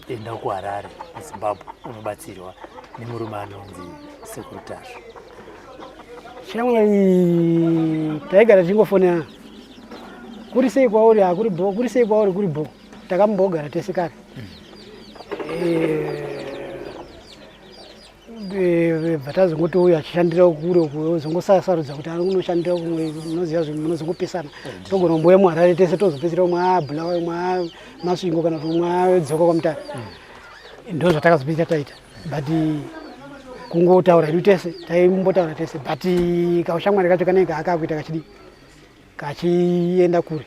enda kuHarare muZimbabwe unobatsirwa nemurume anonzi Sekuru Tasvu"? Shamwari taigara tichingofonerana, "Kuri sei kwauri?" "Hakuri bho." "Kuri sei kwauri?" "Kuri bho." Takambogara tese kare. Bva tazongoti uyu achishandira kure uku, zongosarudza kuti ari kunoshandira kumwe. Munoziva zvinhu munozongopesana, togona kumbouya muHarare tese, tozopedzisira umwe aBhulawayo, umwe aMasvingo, kana kuti umwe adzoka kwaMutare. Ndo zvatakazopedzisa taita, but kungotaura hedu tese, taimbotaura tese, but kaushamwari kacho kanenge kaakakuita kachidii, kachienda kure.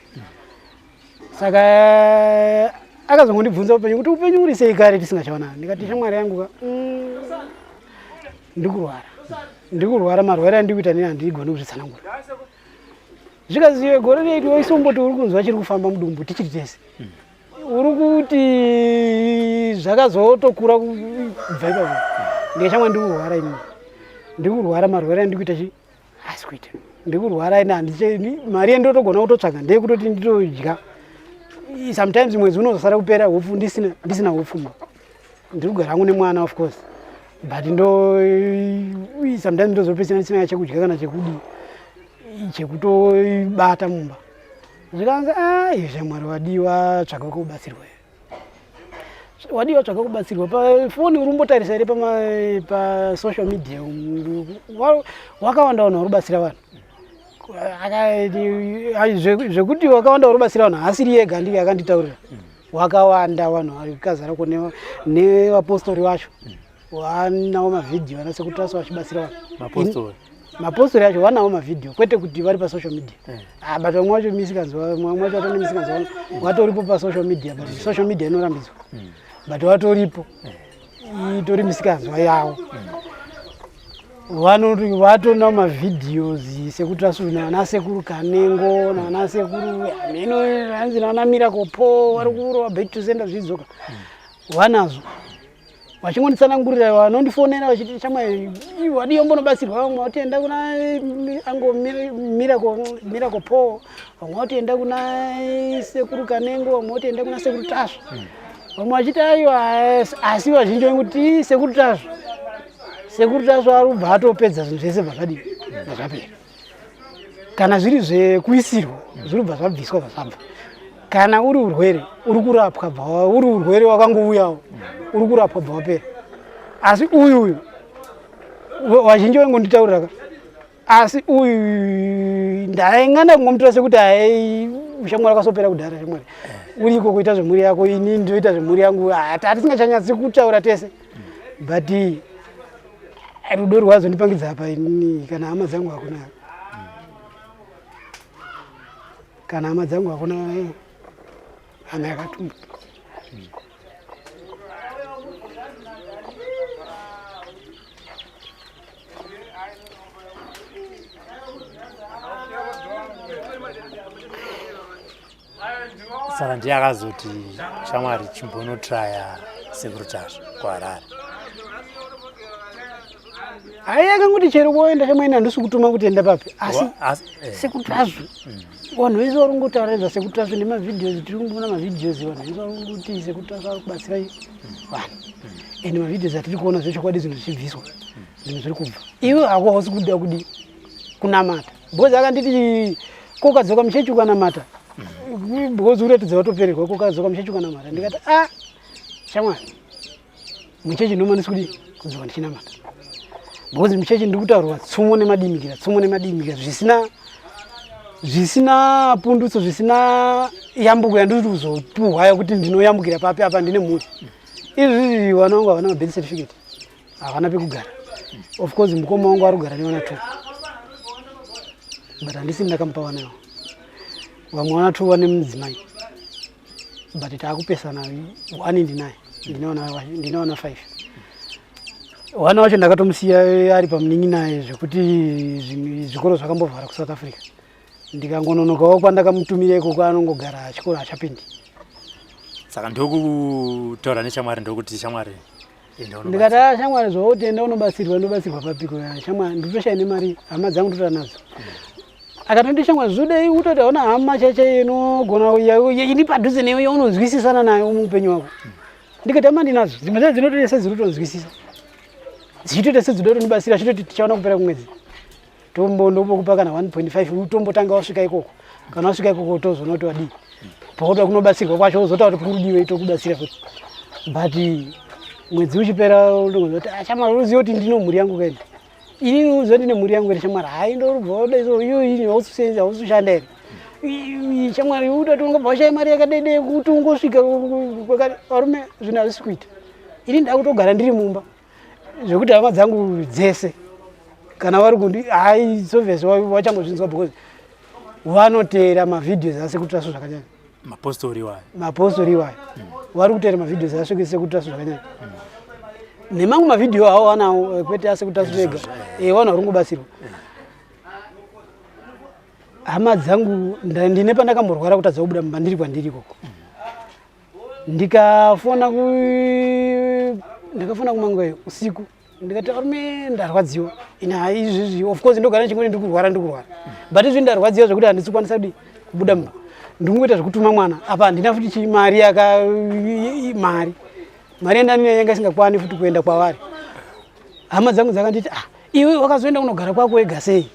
Saka akazongondibvunza upenyu kuti upenyu uri sei kare tisingachaonani. Ndikati shamwari yangu ka, ndikurwara, ndikurwara, marwere andikuita nini handigoni kuzvitsanangura. Zvikazive gore redu waisomboti uri kunzwa chiri kufamba mudumbu tichiri tese, uri kuti zvakazotokura kubva ipapo. Ndikashamwa ndikurwara ini, ndikurwara, marwere andikuita chi hasi kuita, ndikurwara ini, handiche mari yandotogona kutotsvaga ndeyekutoti nditodya. Sometimes mwedzi unozosara kupera hupfu ndisina, ndisina hupfu ma ndiri kugara hangu nemwana of course, but ndo sometimes ndozopedzisira ndisina chekudya kana chekudii chekutobata mumba. Zvikanzi a izve Mwari wadiwa tsvaga kubatsirwa, wadiwa tsvaga kubatsirwa. Pafoni uri kumbotarisa here pasocial media? Wakawanda vanhu vari kubatsira vanhu. Zvekuti wakawanda vari kubatsira vanhu haasiri yega, ndike akanditaurira. Wakawanda vanhu vari kazara ko nevapostori vacho vanawo mavhidhiyo, ana Sekuru Tasvu vachibatsira vanhu. Mapostori? Mapostori acho vanawo mavhidhiyo, kwete kuti vari pasocial media. Ah, but vamwe vacho misikanzwa, vamwe vacho vatone misikanzwa vatoripo pasocial media, but social media inorambidzwa, but vatoripo, itori misikanzwa yavo. Vanoti vatona mavideos Sekuru Tasvu nana Sekuru Kanengo nana Sekuru hameno hanzi nana Miracle Paul vari kurova back to sender zvidzoka vanazvo. Vachingonditsanangurira, vanondifonera vachiti shamwari wadiyo mbonobatsirwa. Vamwe vati enda kuna ango Miracle Paul, vamwe vati enda kuna Sekuru Kanengo, vamwe vati enda kuna Sekuru Tasvu, vamwe vachiti aiwa, asi vazhinji vainguti Sekuru Tasvu, Sekuru Tasvu ari kubva atopedza zvinhu zvese, bva zvadii, bva zvapera. Kana zviri zvekuisirwa zviri kubva zvabviswa, bva zvabva. Kana uri urwere uri kurapwa, bva uri urwere wakangouyawo uri kurapwa, bva wapera. Asi uyu uyu vazhinji vaingonditaurira ka, asi uyu ndainga ndakungomutora sekuti hai shamwari akasopera kudhara, shamwari uriko kuita zvemhuri yako, ini ndinoita zvemhuri yangu, hatisingachanyatsi kutaura tese, but rudo rwazondipangidza apa inini kana hama dzangu hakuna, kana hama dzangu hakuna hama yakatumba. Saka ndiye akazoti shamwari chimbonotraya Sekuru Tasvu kuHarare? Hai, akangoti chero kuoenda shamwari, handisi kutuma kuti enda papi, asi Sekuru Tasvu vanhu vese vari kungotaura zvaSekuru Tasvu nemavideos. Tiri kumboona mavideos, vanhu vese vari kungoti Sekuru Tasvu ari kubatsira vanhu, ende mavideos atiri kuona zvechokwadi zvinhu zvichibviswa, zvinhu zviri kubva. Iwe hako hausi kuda kudi kunamata, because akanditi kokadzoka muchechi ukanamata, because uratidza watopererwa, kokadzoka muchechi ukanamata. Ndikati a shamwari, muchechi ndomanisi kudi kudzoka ndichinamata, because muchechi ndiri kutaurwa tsumo nemadimikira, tsumo nemadimikira zvisina pundutso, zvisina yambuko yandiri kuzopuhwa yekuti ndinoyambukira papi apa. Ndine mhuri izvizvi, vana vangu havana mabirth certificate, havana pekugara. Of course mukoma wangu ari kugara nevana two, but handisi ndakamupa vana ivo. Vamwe vana two vane mudzimai, but taakupesana. One ndinaye, ndine vana five. Vana vacho ndakatomusiya ari pamunin'inaye, zvekuti zvikoro zvakambovhara kuSouth Africa, ndikangononokawo kwandakamutumira ikoko, anongogara chikoro achapindi. Saka ndokutaura neshamwari, ndokuti shamwari enda unobatsirwa. Ndikati a shamwari, zvauti enda unobatsirwa, ndobatsirwa papiko shamwari? Nditoshaya nemari, hama dzangu ndotora nadzo. Akatoti shamwari, zvodei utoti hauna hama chaichai inogona ini padhuze newe yaunonzwisisana nayo muupenyu wako? Ndikati hama ndinadzo, dzimwe dzacho dzinotoita sedziri kutonzwisisa, dzichitoita sedzinoda kutondibatsira, chitoti tichaona kupera kumwedzi, tombo ndombokupa kana 1.5, utombotanga wasvika ikoko. Kana wasvika ikoko tozoona kuti wadii pakuti kunobatsirwa kwacho, uzotaura kuti kurudiwe tokubatsira futi. But mwedzi uchipera unongoziva kuti shamwari, unoziva kuti ndino mhuri yangu kaini inini, unoziva ndine mhuri yangu here shamwari? Hai, ndorubva wadaiso iyo ini hausisenzi, hausi here shamwari? Utoti ungobva washaya mari yakadede kuti ungosvika. Varume, zvinhu hazvisi kuita. Ini ndakutogara ndiri mumba zvekuti hama dzangu dzese kana vari kundi hai sovhesi vachangozvinzwa because vanoteera mavideos asekuti tasu zvakanyanya. Mapostori iwayo. Mapostori iwayo vari kuteera mavideos asekuti tasu zvakanyanya nemamwe mavhidhiyo awo anawo kwete asekuti tasu vega. Vanhu vari kungobatsirwa. Hama dzangu, ndine pandakamborwara kutadza kubuda mumba ndiri kwandiri ikoko. Ndikafona ku ndakafona kumangoyo usiku, ndikati, "Arume, ndarwadziwa ini." Hai, izvizvi of course ndogara chingoni ndiri kurwara, ndiri kurwara, but izvi ndarwadziwa zvekuti handisi kukwanisa kudi kubuda mumba. Ndikungoita zvekutuma mwana apa, handina futi chi mari yaka mari yandanina yanga isingakwani futi kuenda kwavari. Hama dzangu dzakanditi, "Ah, iwe wakazoenda kunogara kwako wega sei?"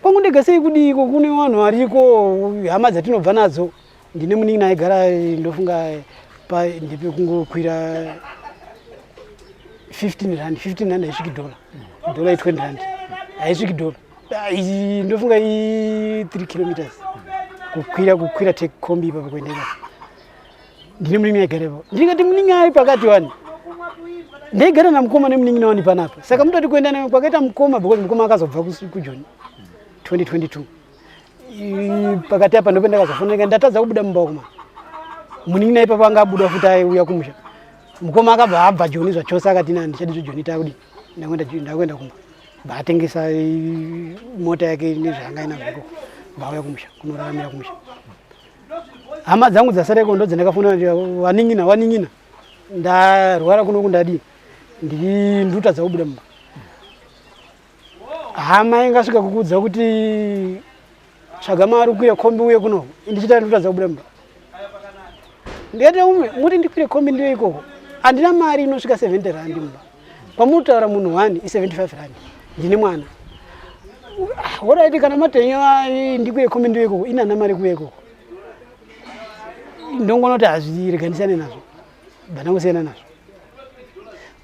Kwangu ndega sei kudiiko? Kune vanhu variko, hama dzatinobva nadzo. Ndine munin'ina aigara, ndofunga pa ndipe kungokwira 15 rand. 15 rand haisviki dollar, dollar i20 rand haisviki dollar. Ndofunga i 3 kilometers kukwira take kombi ipapo kuenda ipapo. Ndine munin'ina aigara ipapo. Ndikati munin'ina ari pakati wani, ndaigara namukoma nemunin'ina wani panapa. Saka mutoti kuenda naye kwakaita mukoma because mukoma akazobva kuJoni 2022. Pakati apa ndope ndakazofoneka ndatadza kubuda mumba wakoma. Munin'ina ipapo anga abuda futi, aiuya kumusha. Mukoma akabva abva Joni zvachose, akati, "Ina handichadi zveJoni, takudi ndakuenda kumba." Bva atengesa mota yake nezvaanga inazvo ikoko, bva auya kumusha kunoraramira kumusha. Hama dzangu dzasara iko ndo dzandakafona kuti, "Vanin'ina, vanin'ina, ndarwara kunoku, ndadii, ndiri ndotadza kubuda mumba." Hama ingasvika kukuudza kuti tsvaga mari ukwire kombi uye kuno, ndichita ndotadza kubuda mumba. Ndikati, "Umwe muti ndikwire kombi ndiyo ikoko, handina mari inosvika 70 rand mumba." Kwamutaura munhu 1 i75 rand, ndine mwana. Alright, kana matenyo ndikwire kombi ndiyo ikoko, ina handina mari kuuya ikoko. Ndongonoti hazvireganisane nazvo, bva nazvo.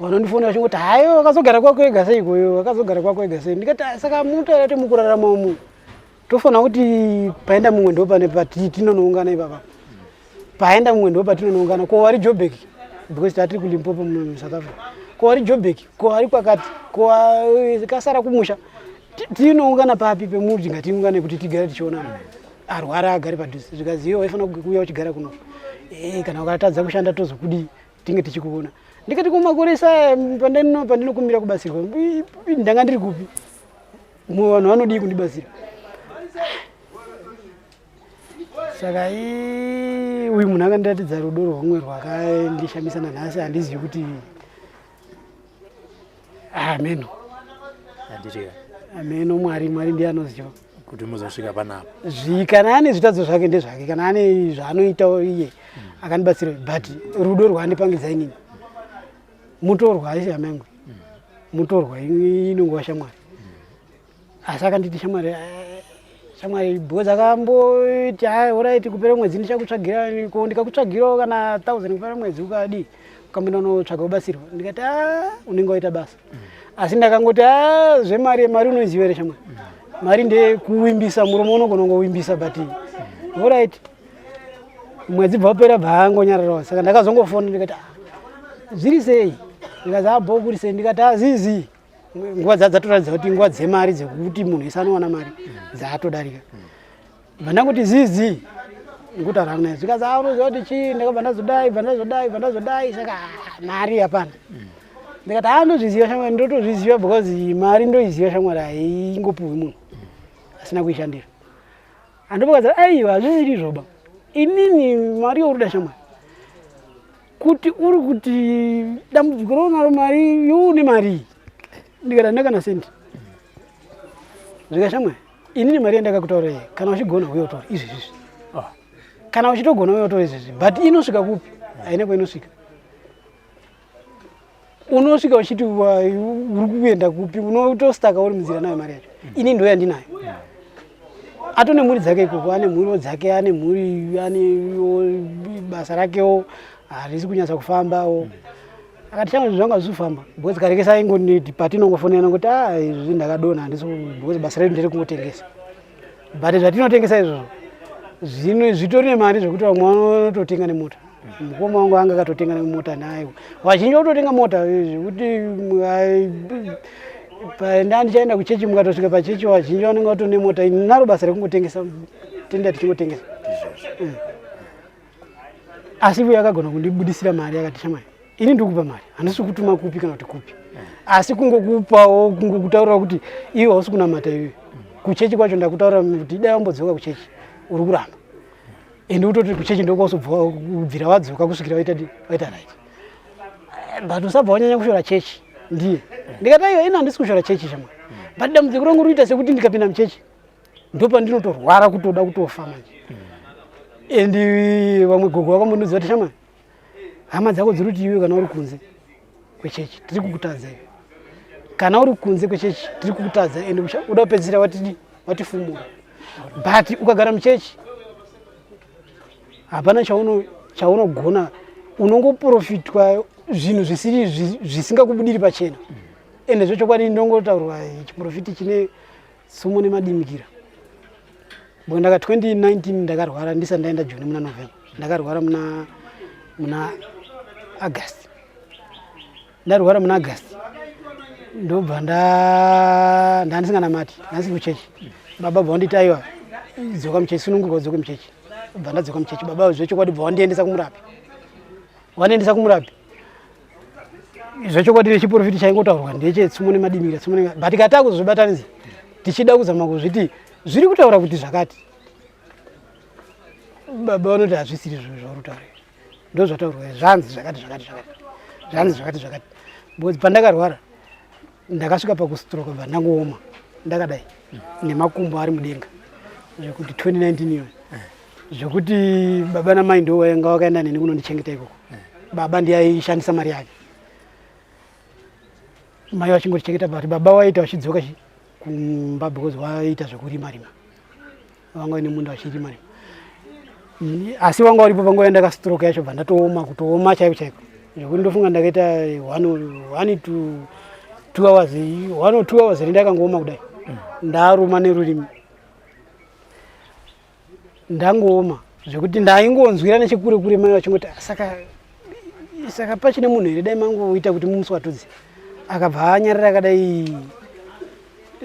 Vanondifonera vachingoti, "Hayi, wakazogara kwako wega sei ikoyo? Wakazogara kwako wega sei?" Ndikati, "Ah, saka munotaura kuti mukurarama umu tofanira kuti paenda mumwe ndo pane patinonoungana ipapa, paenda mumwe ndo patinonoungana. Ko vari Joburg, because tatiri kuLimpopo muSouth Africa, ko vari Joburg, ko vari kwakati, ko kasara kumusha, tinoungana papi pemuti? Ngatiungane kuti tigare tichionana. Arwara agare padhuze." Zvikazi, "Iwe waifanira kuuya uchigara kuno. Kana ukatadza kushanda tozokudii? Tinge tichikuona." Ndikati, "Kumakore saya pandinokumbira kubatsirwa, ndanga ndiri kupi? Mumwe vanhu vanodii kundibatsira?" Saka uyu munhu akandiratidza rudo rwamwe rwakandishamisa nanhasi. Handizivi kuti ameno. Handiti? Ameno, Mwari, Mwari ndiye anoziva. Kuti muzosvika panapa. Kana ane zvitadzo zvake ndezvake, kana ane zvaanoitawo iye akandibatsira, but rudo rwaandipangidza inini, mutorwa haisi hama yangu, mutorwa, inongova shamwari. Asi akanditi shamwari, shamwari, because akamboti, "Hai, alright, kupera mwedzi ndichakutsvagira." Ko ndikakutsvagirawo kana 1000 kupera mwedzi, ukadii, ukamboenda unotsvaga kubatsirwa? Ndikati, "A, unenge waita basa." Asi ndakangoti, "A, zvemari, mari unoiziva here shamwari? Mari ndeyekuwimbisa, muromo unogona kungowimbisa, but alright." Mwedzi bva wapera, bva angonyararawo. Saka ndakazongofona ndikati, "Ah, zviri sei?" Ndikazi, "Abho, kuri sei?" Ndikati, "Azizi nguva dzatoratidza kuti nguva dzemari dzekuti munhu wese anowana mari dzaatodarika." Bva ndangoti zizi ngutaura naye, zvikazi, "Ah, unoziva kuti chii, ndakabva ndazodai, bva ndazodai, bva ndazodai, saka ah, mari hapana." Ndikati, "Ah, ndozviziva shamwari, ndotozviziva because mari ndoiziva shamwari, haingopuhwi munhu asina kuishandira." Andopakadza, "Aiwa, hazvisiri izvoba. Inini mari yoruda shamwari, kuti uri kuti dambudziko raunaro mari youne mari iyi." Ndikati, "Handina kana sendi." Zvikashamwari, inini mari yandakakutaura iyi, kana uchigona uye utore izvezvizvi. Kana uchitogona uye utore izvezvi, but inosvika kupi? Haina kwainosvika. Unosvika uchiti uri kuenda kupi? Unotostaka uri munzira nayo mari yacho. Ini ndo yandinayo. Atone mhuri dzake ikoko, ane mhuriwo dzake, ane mhuri, ane basa rakewo harisi kunyatsa kufambawo. Akati, "Shamwari, zvanga zvisi kufamba because karekesa ingoni patinongofonera kuti a izvi ndakadonha, handisi because basa redu nderekungotengesa, but zvatinotengesa izvozvo zvino zvitori nemari zvekuti vamwe vanototenga nemota." Mukoma wangu anga akatotenga mota nayo. Vazhinji vakutotenga mota zvekuti ndandichaenda kuchechi, mukatosvika pachechi vazhinji vanenge vatone mota. Ini naro basa rekungotengesa, tenda tichingotengesa. Asi uyo akagona kundibudisira mari, akati, "Shamwari, ini ndikupa mari, handisi kutuma kupi kana kuti kupi, asi kungokupawo, kungokutaurira kuti iwe hausi kunamata iwe kuchechi kwacho. Ndakutaurira kuti dai wambodzoka kuchechi, uri kuramba." Ende utoti kuchechi ndokwauzobva kubvira wadzoka kusvikira waita waita right, but usabva wanyanya kushora chechi. Ndiye ndikati, "Aiwa, ini handisi kushora chechi, shamwari, but dambudziko rangu ruita sekuti ndikapinda muchechi ndopandinotorwara kutoda kutofa manje." And vamwe gogo vakambondiudza kuti, "Shamwari, hama dzako dziri kuti iwe kana uri kunze kwechechi tiri kukutadza. Iwe kana uri kunze kwechechi tiri kukutadza, ende uda kupedzisira watidi watifumura. But ukagara muchechi hapana chaunogona, unongoprofitwa zvinhu zvisiri zvisingakubudiri pachena." Ende zvechokwadi ndongotaurwa chiprofiti chine tsumo nemadimikira. Bo ndaka 2019 ndakarwara ndisati ndaenda June, muna November ndakarwara, muna August ndarwara. Muna August ndobva ndandisinganamati, ndandisiri kuchechi. Baba bva vanditi, "Aiwa, dzoka muchechi, sunungurwa udzoke muchechi." Bva ndadzoka muchechi. Baba zvechokwadi bva vandiendesa kumurapi. Vandiendesa kumurapi, zvechokwadi nechiprofiti chaingotaurwa ndechetsumo nemadimikira, tsumo but kata kuzvibatanidza tichida kuzama kuzviti zviri kutaura kuti zvakati, baba vanoti, "Hazvisiri zvo zvauri kutaura, ndo zvataurwa zvanzi zvakati zvakati zvakati, zvanzi zvakati zvakati." Because pandakarwara ndakasvika pakustroka, bva ndangooma ndakadai nemakumbo ari mudenga, zvekuti 2019 iyoyo, zvekuti baba namai ndo vainga vakaenda neni kunondichengeta ikoko. Baba ndiye aishandisa mari yake, mai vachingotichengeta, but baba vaita vachidzoka kumba because vaita zvekurima rima, vanga vaine munda vachirima rima. Asi vanga varipo panguva yandakastroke yacho. Bva ndatooma, kutooma chaiko chaiko, zvekuti ndofunga ndakaita 1 to 2 hours, 1 or 2 hours rendakangooma kudai, ndaruma nerurimi, ndangooma, zvekuti ndaingonzwira nechekure kure mai vachingoti, "Ah, saka pachine munhu here? Dai mangoita kuti mumuswatudze." Akabva anyarara akadai,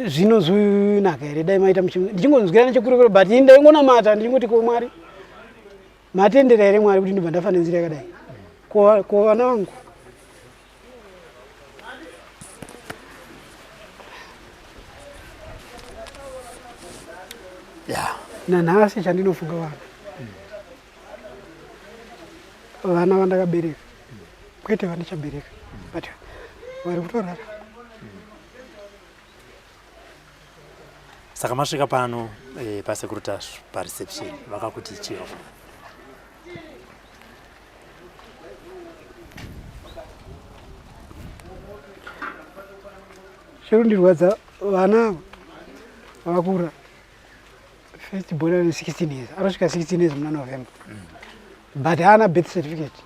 "Zvinozonaka here? Dai maita ndichingonzwira nechekure kure." But ini ndaingonamata ndichingoti, "Ko Mwari, matendera here Mwari kuti ndibva ndafa nenzira yakadai? Ko vana vangu?" Nanhasi chandinofunga vana, vana vandakabereka, kwete vandichabereka, but vari kutorara. Saka masvika pano paSekuru Tasvu pareception, vakakuti chii? Chirundirwadza vana ava vakura. First born ane 16 years, anosvika 16 years muna November, but haana birth certificate.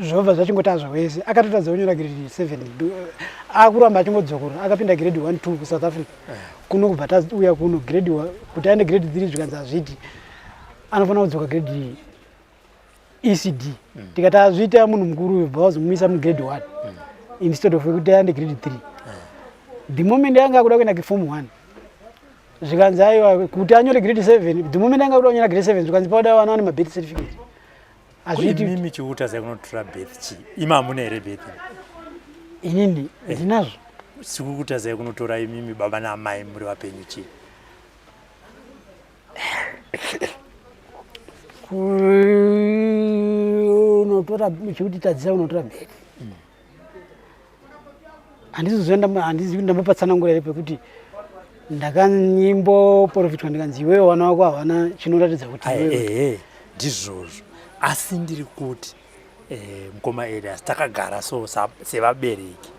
Zvobva zvachingoti azvawese akatotadza kunyora grade 7, akuramba achingodzokorora. Akapinda grade 1 2 kuSouth Africa, kuno kubva tauya kuno grade kuti aende grade 3 zvikanzi hazviiti, anofanira kudzoka grade ECD. Tikati azviita munhu mukuru uyu, bva vazomuisa mugrade 1 instead of kuti aende grade 3. The moment anga akuda kuenda kuform 1, zvikanzi aiwa, kuti anyore grade 7. The moment anga akuda kunyora grade 7, zvikanzi pauda vana vane mabirth certificate, hazviiti. Imimi chiutazai kunotora birth chi? Imi hamuna here birth? Inini ndinazvo. Sikukutazai kunotora imimi baba naamai muri vapenyu chii? Kunotora chikuti tadzisa kunotora birth, handizivi, handizivi ndambopatsanangura here pekuti ndakanyimboprofitwa ndikanzi iwewe vana vako havana chinoratidza kuti Ai, iwewe. Ehe, ndizvozvo, asi ndiri kuti mukoma Elias, takagara so sevabereki,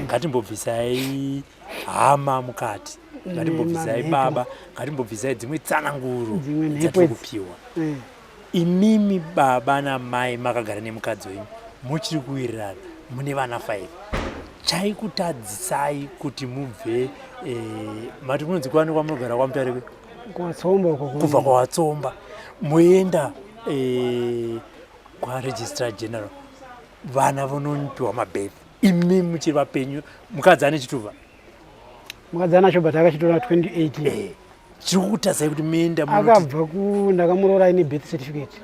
ngatimbobvisai hama mukati, ngatimbobvisai Nemamhepo. baba, ngatimbobvisai dzimwe tsananguro Dzimwe mhepo dzatiri idzi. kupiwa. Imimi baba namai makagara nemukadzi wenyu, muchiri kuwirirana, mune vana 5. Chaikutadzisai kuti mubve mati kunonzi kwani kwamunogara kwaMutare? Kwatsomba uko. Kubva kwaWatsomba moenda Kwaregistrar general vana vonopiwa mabirth, imi muchiri vapenyu. Mukadzi ane chitupa? Mukadzi anacho, but akachitora 2018. Chiri kukutadzai kuti muenda Akabva ku ndakamuroora aine birth certificate.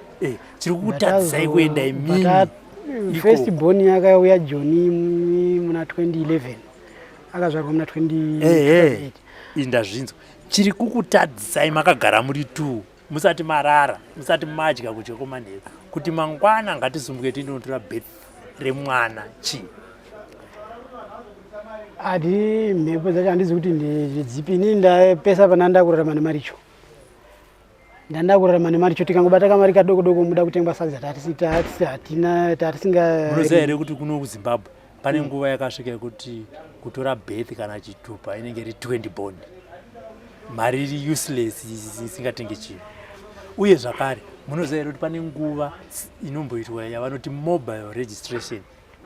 Chiri kukutadzai kuenda imimi? First born yakauya Joni muna 2011, akazvarwa muna 2008. Ndazvinzwa. Chiri kukutadzisai makagara muri two, musati marara, musati madya kudya kwomanheru, kuti mangwana ngatisumuke tinotora birth remwana, chii? Ati mhepo dzacho handizi kuti ndedzipi. Inini ndapesa pana ndakurarama nemaricho, ndandakurarama nemaricho. Tikangobata kamari kadoko doko, muda kutengwa sadza, hatina, tatisinga. Munoziva here kuti kuno kuZimbabwe pane nguva yakasvika yekuti kutora birth kana chitupa inenge iri 20 bond, mari iri useless, isingatengi chinhu? Uye zvakare munoziva here kuti pane nguva inomboitwa yavanoti mobile registration?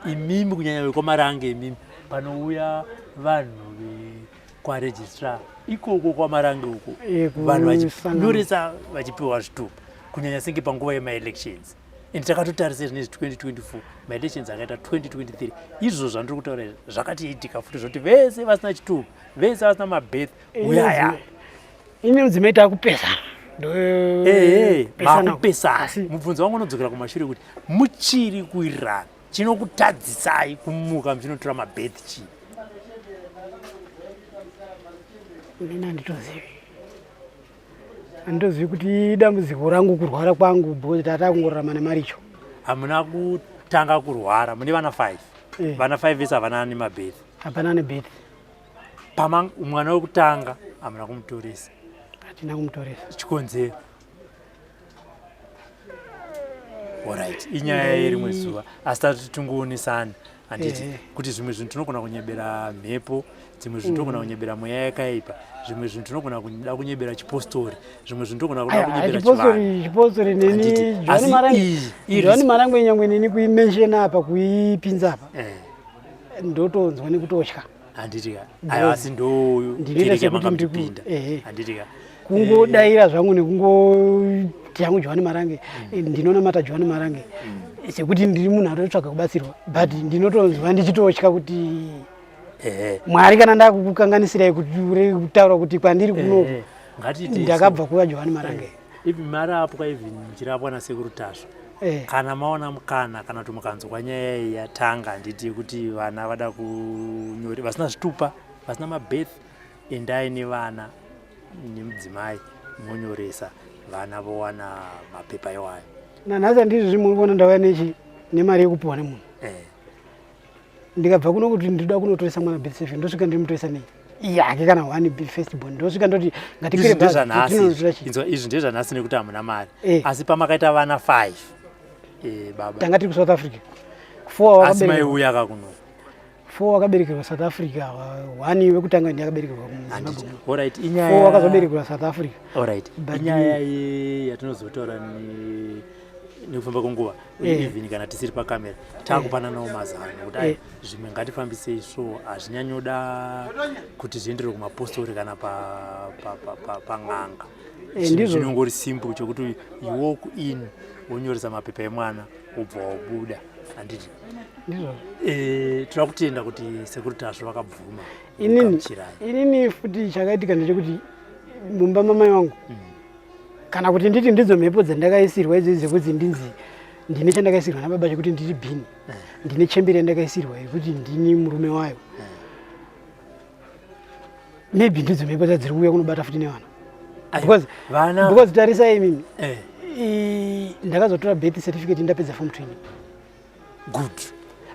Imimi, kunyanya vekwaMarange, imimi panouya vanhu vekwaregistrar ikoko kwaMarange uko, vanhu vachinyoresa, vachipiwa zvitupa, kunyanya senge panguva yemaelections. And takatotarisa zvinezvi 2024 maelections akaita 2023, izvo zvandiri kutaura izvi zvakatiitika futi, zvoti vese vasina chitupa, vese vasina mabirth, uyaya. Ini mudzimai takupesana. Makupesana. Mubvunzo wangu unodzokera kumashure kuti muchiri kuwirirana, chinokutadzisai kumuka muchinotora mabirth chii? Inini handitozivi kuti dambudziko rangu kurwara kwangu, because tata kungorarama nemaricho. Hamuna kutanga kurwara mune vana 5? Vana 5 vese havana nemabirth? Hapana nebirth. Pama mwana wekutanga hamuna kumutoresa? Hatina kumutoresa. Chikonzero? Alright, inyaya yerimwe zuva, asi tati tingoonesana, handiti? Kuti zvimwe zvinhu tinogona kunyebera mhepo, dzimwe zvinhu tinogona kunyebera mweya yakaipa, zvimwe zvinhu tinogona kuda kunyebera chipostori, zvimwe zvinhu tinogona kuda kunyebera chivanhu. Chipostori neni Johani Marangwe, nyangwe neni kuimentiona apa, kuipinza apa, ndotonzwa nekutotya. Handiti ka? Aiwa, asi ndo Ndinoita kereke sekuti yamanga handiti ka? Kungodaira zvangu nekungoti yangu Johani Marange, ndinonamata Johani Marange sekuti ndiri munhu atotsvaga kubatsirwa, but ndinotonzwa ndichitotya kuti Mwari, kana ndakukukanganisirai kutaura kuti kwandiri kuno Ngatiite ndakabva kuva Johani Marange. Even marapwa, even muchirapwa nasekuru Tasva, kana maona mukana kana kuti mukanzwa nyaya iyi yatanga, handiti, yekuti vana vada kunyore, vasina zvitupa, vasina mabirth, endai nevana nemudzimai monyoresa vana, vowana mapepa iwayo. Nanhasi handizvi, muri kuona ndauya nechi nemari yekupiwa nemunhu. Ndikabva kuno kuti ndinoda kunotoresa mwana birth certificate, ndosvika ndirimutoresa nei yake kana one first born? Ndosvika ndoti Izvi ngatikwire bhazi, ndezvanhasi. tinonotora chi Inzwa, izvi ndezvanhasi nekuti hamuna mari. Asi pamakaita vana 5, baba, Tanga tiri kuSouth Africa, four asi wakaberekerwa maiuya kakuno? Four wakaberekerwa South Africa, one wekutanga ndiye akaberekerwa Handiti? muZimbabwe. Alright, Four inyaya wakazoberekerwa South Africa. Alright, inyaya yatinozotaura nekufamba kwenguva. Even kana tisiri pakamera, takupananawo mazano kuti ai, zvimwe ngatifambisei, so hazvinyanyoda kuti zvienderwe kumapostori kana pan'anga. Zvinhu Ndizvo. zvinongori simple, chokuti you walk in, wonyoresa mapepa emwana, wobva wabuda, handiti? Ndizvozvo. Toda kutenda kuti sekuru Tasvo vakabvuma Inini kugamuchirai. Inini futi chakaitika ndechekuti mumba mamai vangu, kana kuti nditi ndidzo mhepo dzandakaisirwa idzodzi dzekuti ndinzi ndine chandakaisirwa nababa chekuti ndiri bhini, ndine chemberi yandakaisirwa yekuti ndini murume wayo. Maybe ndidzo mhepo dzadziri kuuya kunobata futi nevana. Aiwa, vana Because tarisai imimi, ndakazotora birth certificate ndapedza form 20. Good.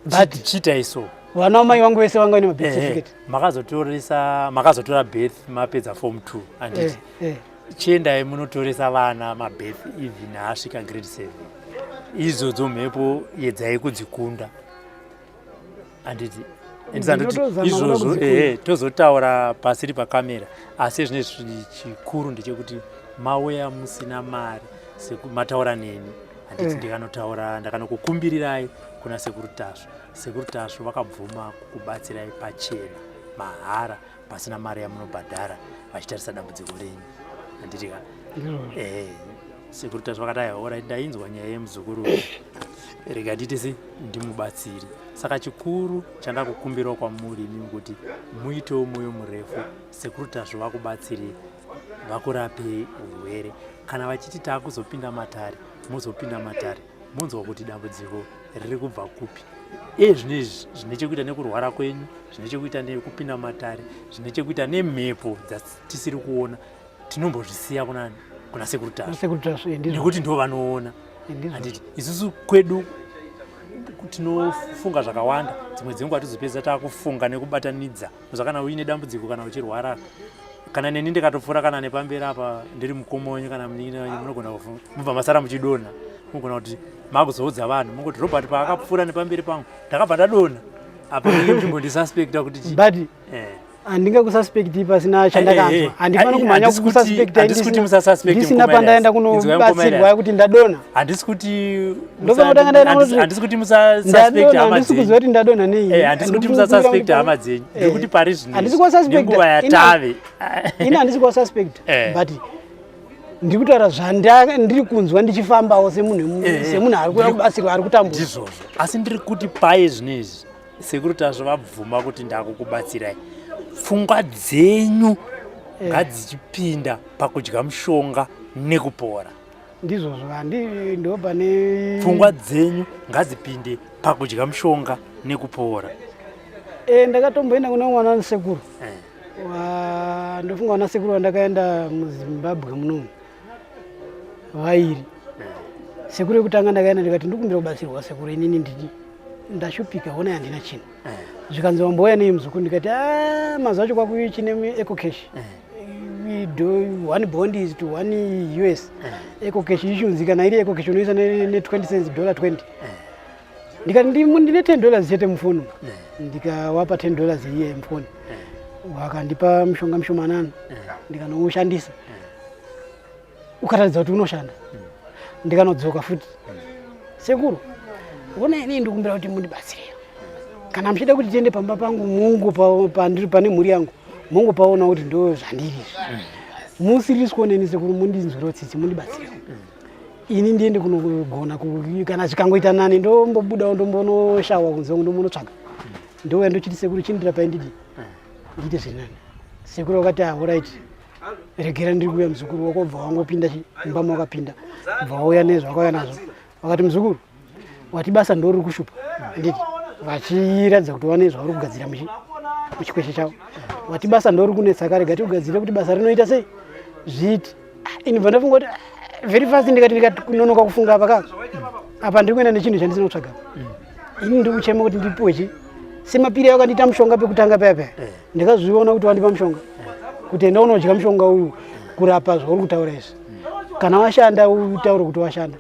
But Chiitai so. Vana vamai vangu vese vanga vane mabirth certificate. Makazotoresa, makazotora birth mapedza form 2, handiti? Eh. Chiendai munotoresa vana mabirth, even asvika grade 7. Idzodzo mhepo yedzai kudzikunda, handiti? Ndisandoti Ndinotozama kuda izvozvo kudzikunda. Ehe, tozotaura pasiri pakamera, asi zvinezvi chikuru ndechekuti mauya musina mari, mataura neni, handiti? Ndikanotaura, ndakanokukumbirirai kuna sekuru Tasvo. Sekuru Tasvo vakabvuma kukubatsirai pachena, mahara, pasina mari yamunobhadhara, vachitarisa dambudziko renyu, handiti ka? Ndizvozvo. Ehe. Sekuru Tasvu vakati aiwa, alright, ndainzwa nyaya yemuzukuru, rega ndiite se ndimubatsiri. Saka chikuru chandakukumbirawo kwamuri imimi kuti muitewo mwoyo murefu, Sekuru Tasvu vakubatsire, vakurapei urwere. Kana vachiti taakuzopinda matare, mozopinda matare, monzwa kuti dambudziko riri kubva kupi. Iye zvino izvi zvine chekuita nekurwara kwenyu, zvine chekuita nekupinda matare, zvine chekuita nemhepo dzatisiri kuona, tinombozvisiya kunani? Kuna Sekuru Tasvu, nekuti ndo vanoona. Handiti isusu kwedu tinofunga zvakawanda, dzimwe dzenguva tizopedza takufunga nekubatanidza. Kana uine dambudziko, kana uchirwara, kana neni ndikatopfuura kana nepamberi apa ndiri mukoma wenyu kana munin'ina wenyu, munogona kufunga mubva masara muchidonha. Munogona kuti makuzoudza vanhu, mungoti Robert paakapfuura nepamberi pangu ndakabva ndadonha apa, munenge muchimbondisuspecta kuti But handingakususpecti pasina chandakanzwa. Handifani kumhanya kukususpecta ndisina pandaenda kunobatsirwa kuti ndadonha. Handisi kuti Ndofanira kutanga ndaenda handisi kuti musasuspect hama Handisi kuziva kuti ndadonha nei. Handisi kuti musasuspect hama dzenyu, ndiri kuti pari zvino Handisi kuwasuspecta. Nenguva yatave. Ini handisi kuwasuspect, but ndiri kutaura zvandiri kunzwa ndichifambawo semunhu semunhu ari kuda kubatsirwa, ari kutambura. Ndizvozvo, asi ndiri kuti paye zvino izvi Sekuru Tasvu vabvuma kuti ndakukubatsirai, pfungwa dzenyu ngadzichipinda pakudya mushonga nekupora. Ndizvozvo, handi ndo pane Pfungwa dzenyu ngadzipinde pakudya mushonga nekupora. Ndakatomboenda kuna mwana wasekuru. Ndofunga vana sekuru vandakaenda muZimbabwe munomu vairi. Sekuru yekutanga ndakaenda ndikati ndikumbira kubatsirwa sekuru, inini ndini ndashupika, ona handina chinhu. Zvikanzi wambouya nei muzukuru? Ndikati, "Ah, mazuva acho kwakuchine EcoCash. We do one bond is to one US." EcoCash ichunzi kana iri EcoCash unoisa ne 20 cents, dollar 20. Ndikati ndine $10 chete mufoni. Ndikawapa $10 iye mufoni, wakandipa mushonga mushomanana, ndikanoushandisa, ukaratidza kuti unoshanda. Ndikanodzoka futi, "Sekuru, ona inini ndikumbira kuti mundibatsire. Kana muchida kuti tiende pamba pangu, mungu pandiri pane mhuri yangu, mungopaona kuti ndo zvandiri izvi. Musiriswo neni sekuru, mundinzwirewo tsitsi, mundibatsirewo ini ndiende kunogona kana zvikangoita nani ndombobudawo, ndombonoshawa kunze uko, ndombonotsvaga, ndouya ndochiti sekuru chindirapai ndidi ndiite zviri nani." Sekuru vakati, "Alright, regera ndiri kuuya muzukuru." Wakobva wangopinda mumba mawakapinda, bva wauya nezvawakauya nazvo. Vakati, "Muzukuru, wati basa ndoriri kushupa, handiti?" Vachiratidza kuti wane zvauri kugadzira muchikweshe chavo. "Wati basa ndori kunetsa, karega tikugadzire kuti basa rinoita sei zviiti." Ah, ini bva ndafunga kuti, ah, very fast, ndikati ndikanonoka kufunga apa ka, apa ndiri kuenda nechinhu chandisina kutsvaga. Ini ndiri kuchema kuti ndipiwe chi semapiri akandiita mushonga pekutanga paya paya. Ndakazviona kuti wandipa mushonga kuti enda unodya mushonga uyu kurapa zvauri kutaura izvi. Kana washanda utaure kuti washanda,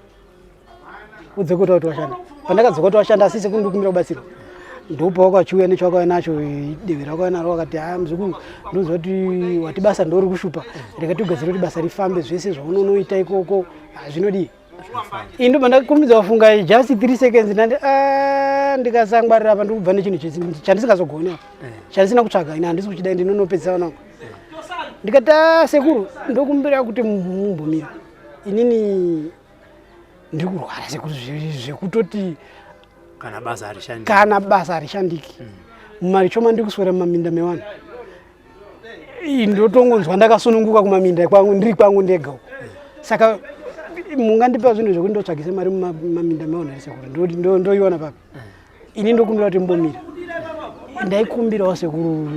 udzoke utaure kuti washanda. Pandakadzoka kuti washanda, asi sekuru ndikumbira kubatsirwa, ndopa wakachiuya nechawakauya nacho, dehwe rakauya naro. Wakati, "Ha, muzukuru, ndinoziva kuti wati basa ndori kushupa, rega tigadzire kuti basa rifambe. Zvese zvaunonoita ikoko hazvinodii." Ini ndobva ndakurumidza kufunga just 3 seconds, ndandi, "Ah, ndikasangwarira apa ndikubva nechinhu chandisingazogoni apa, chandisina kutsvaga. Ini handisi kuchida, ndinonopedzisa vana vangu." Ndikati, "Ah, sekuru, ndokumbira kuti mumbomira. Inini ndiri kurwara sekuru, zvekutoti Kana basa harishandi. Kana basa harishandiki. Mumarichoma ndiri kuswera mumaminda mevanhu. Ndotongonzwa ndakasununguka kumaminda kwangu, ndiri kwangu ndega uko. Saka mungandipa zvinhu zvekuti ndotsvagise mari mumaminda mevanhu here sekuru? Ndoiwana papi ini? Ndokumbira kuti mbomira." Ndaikumbirawo sekuru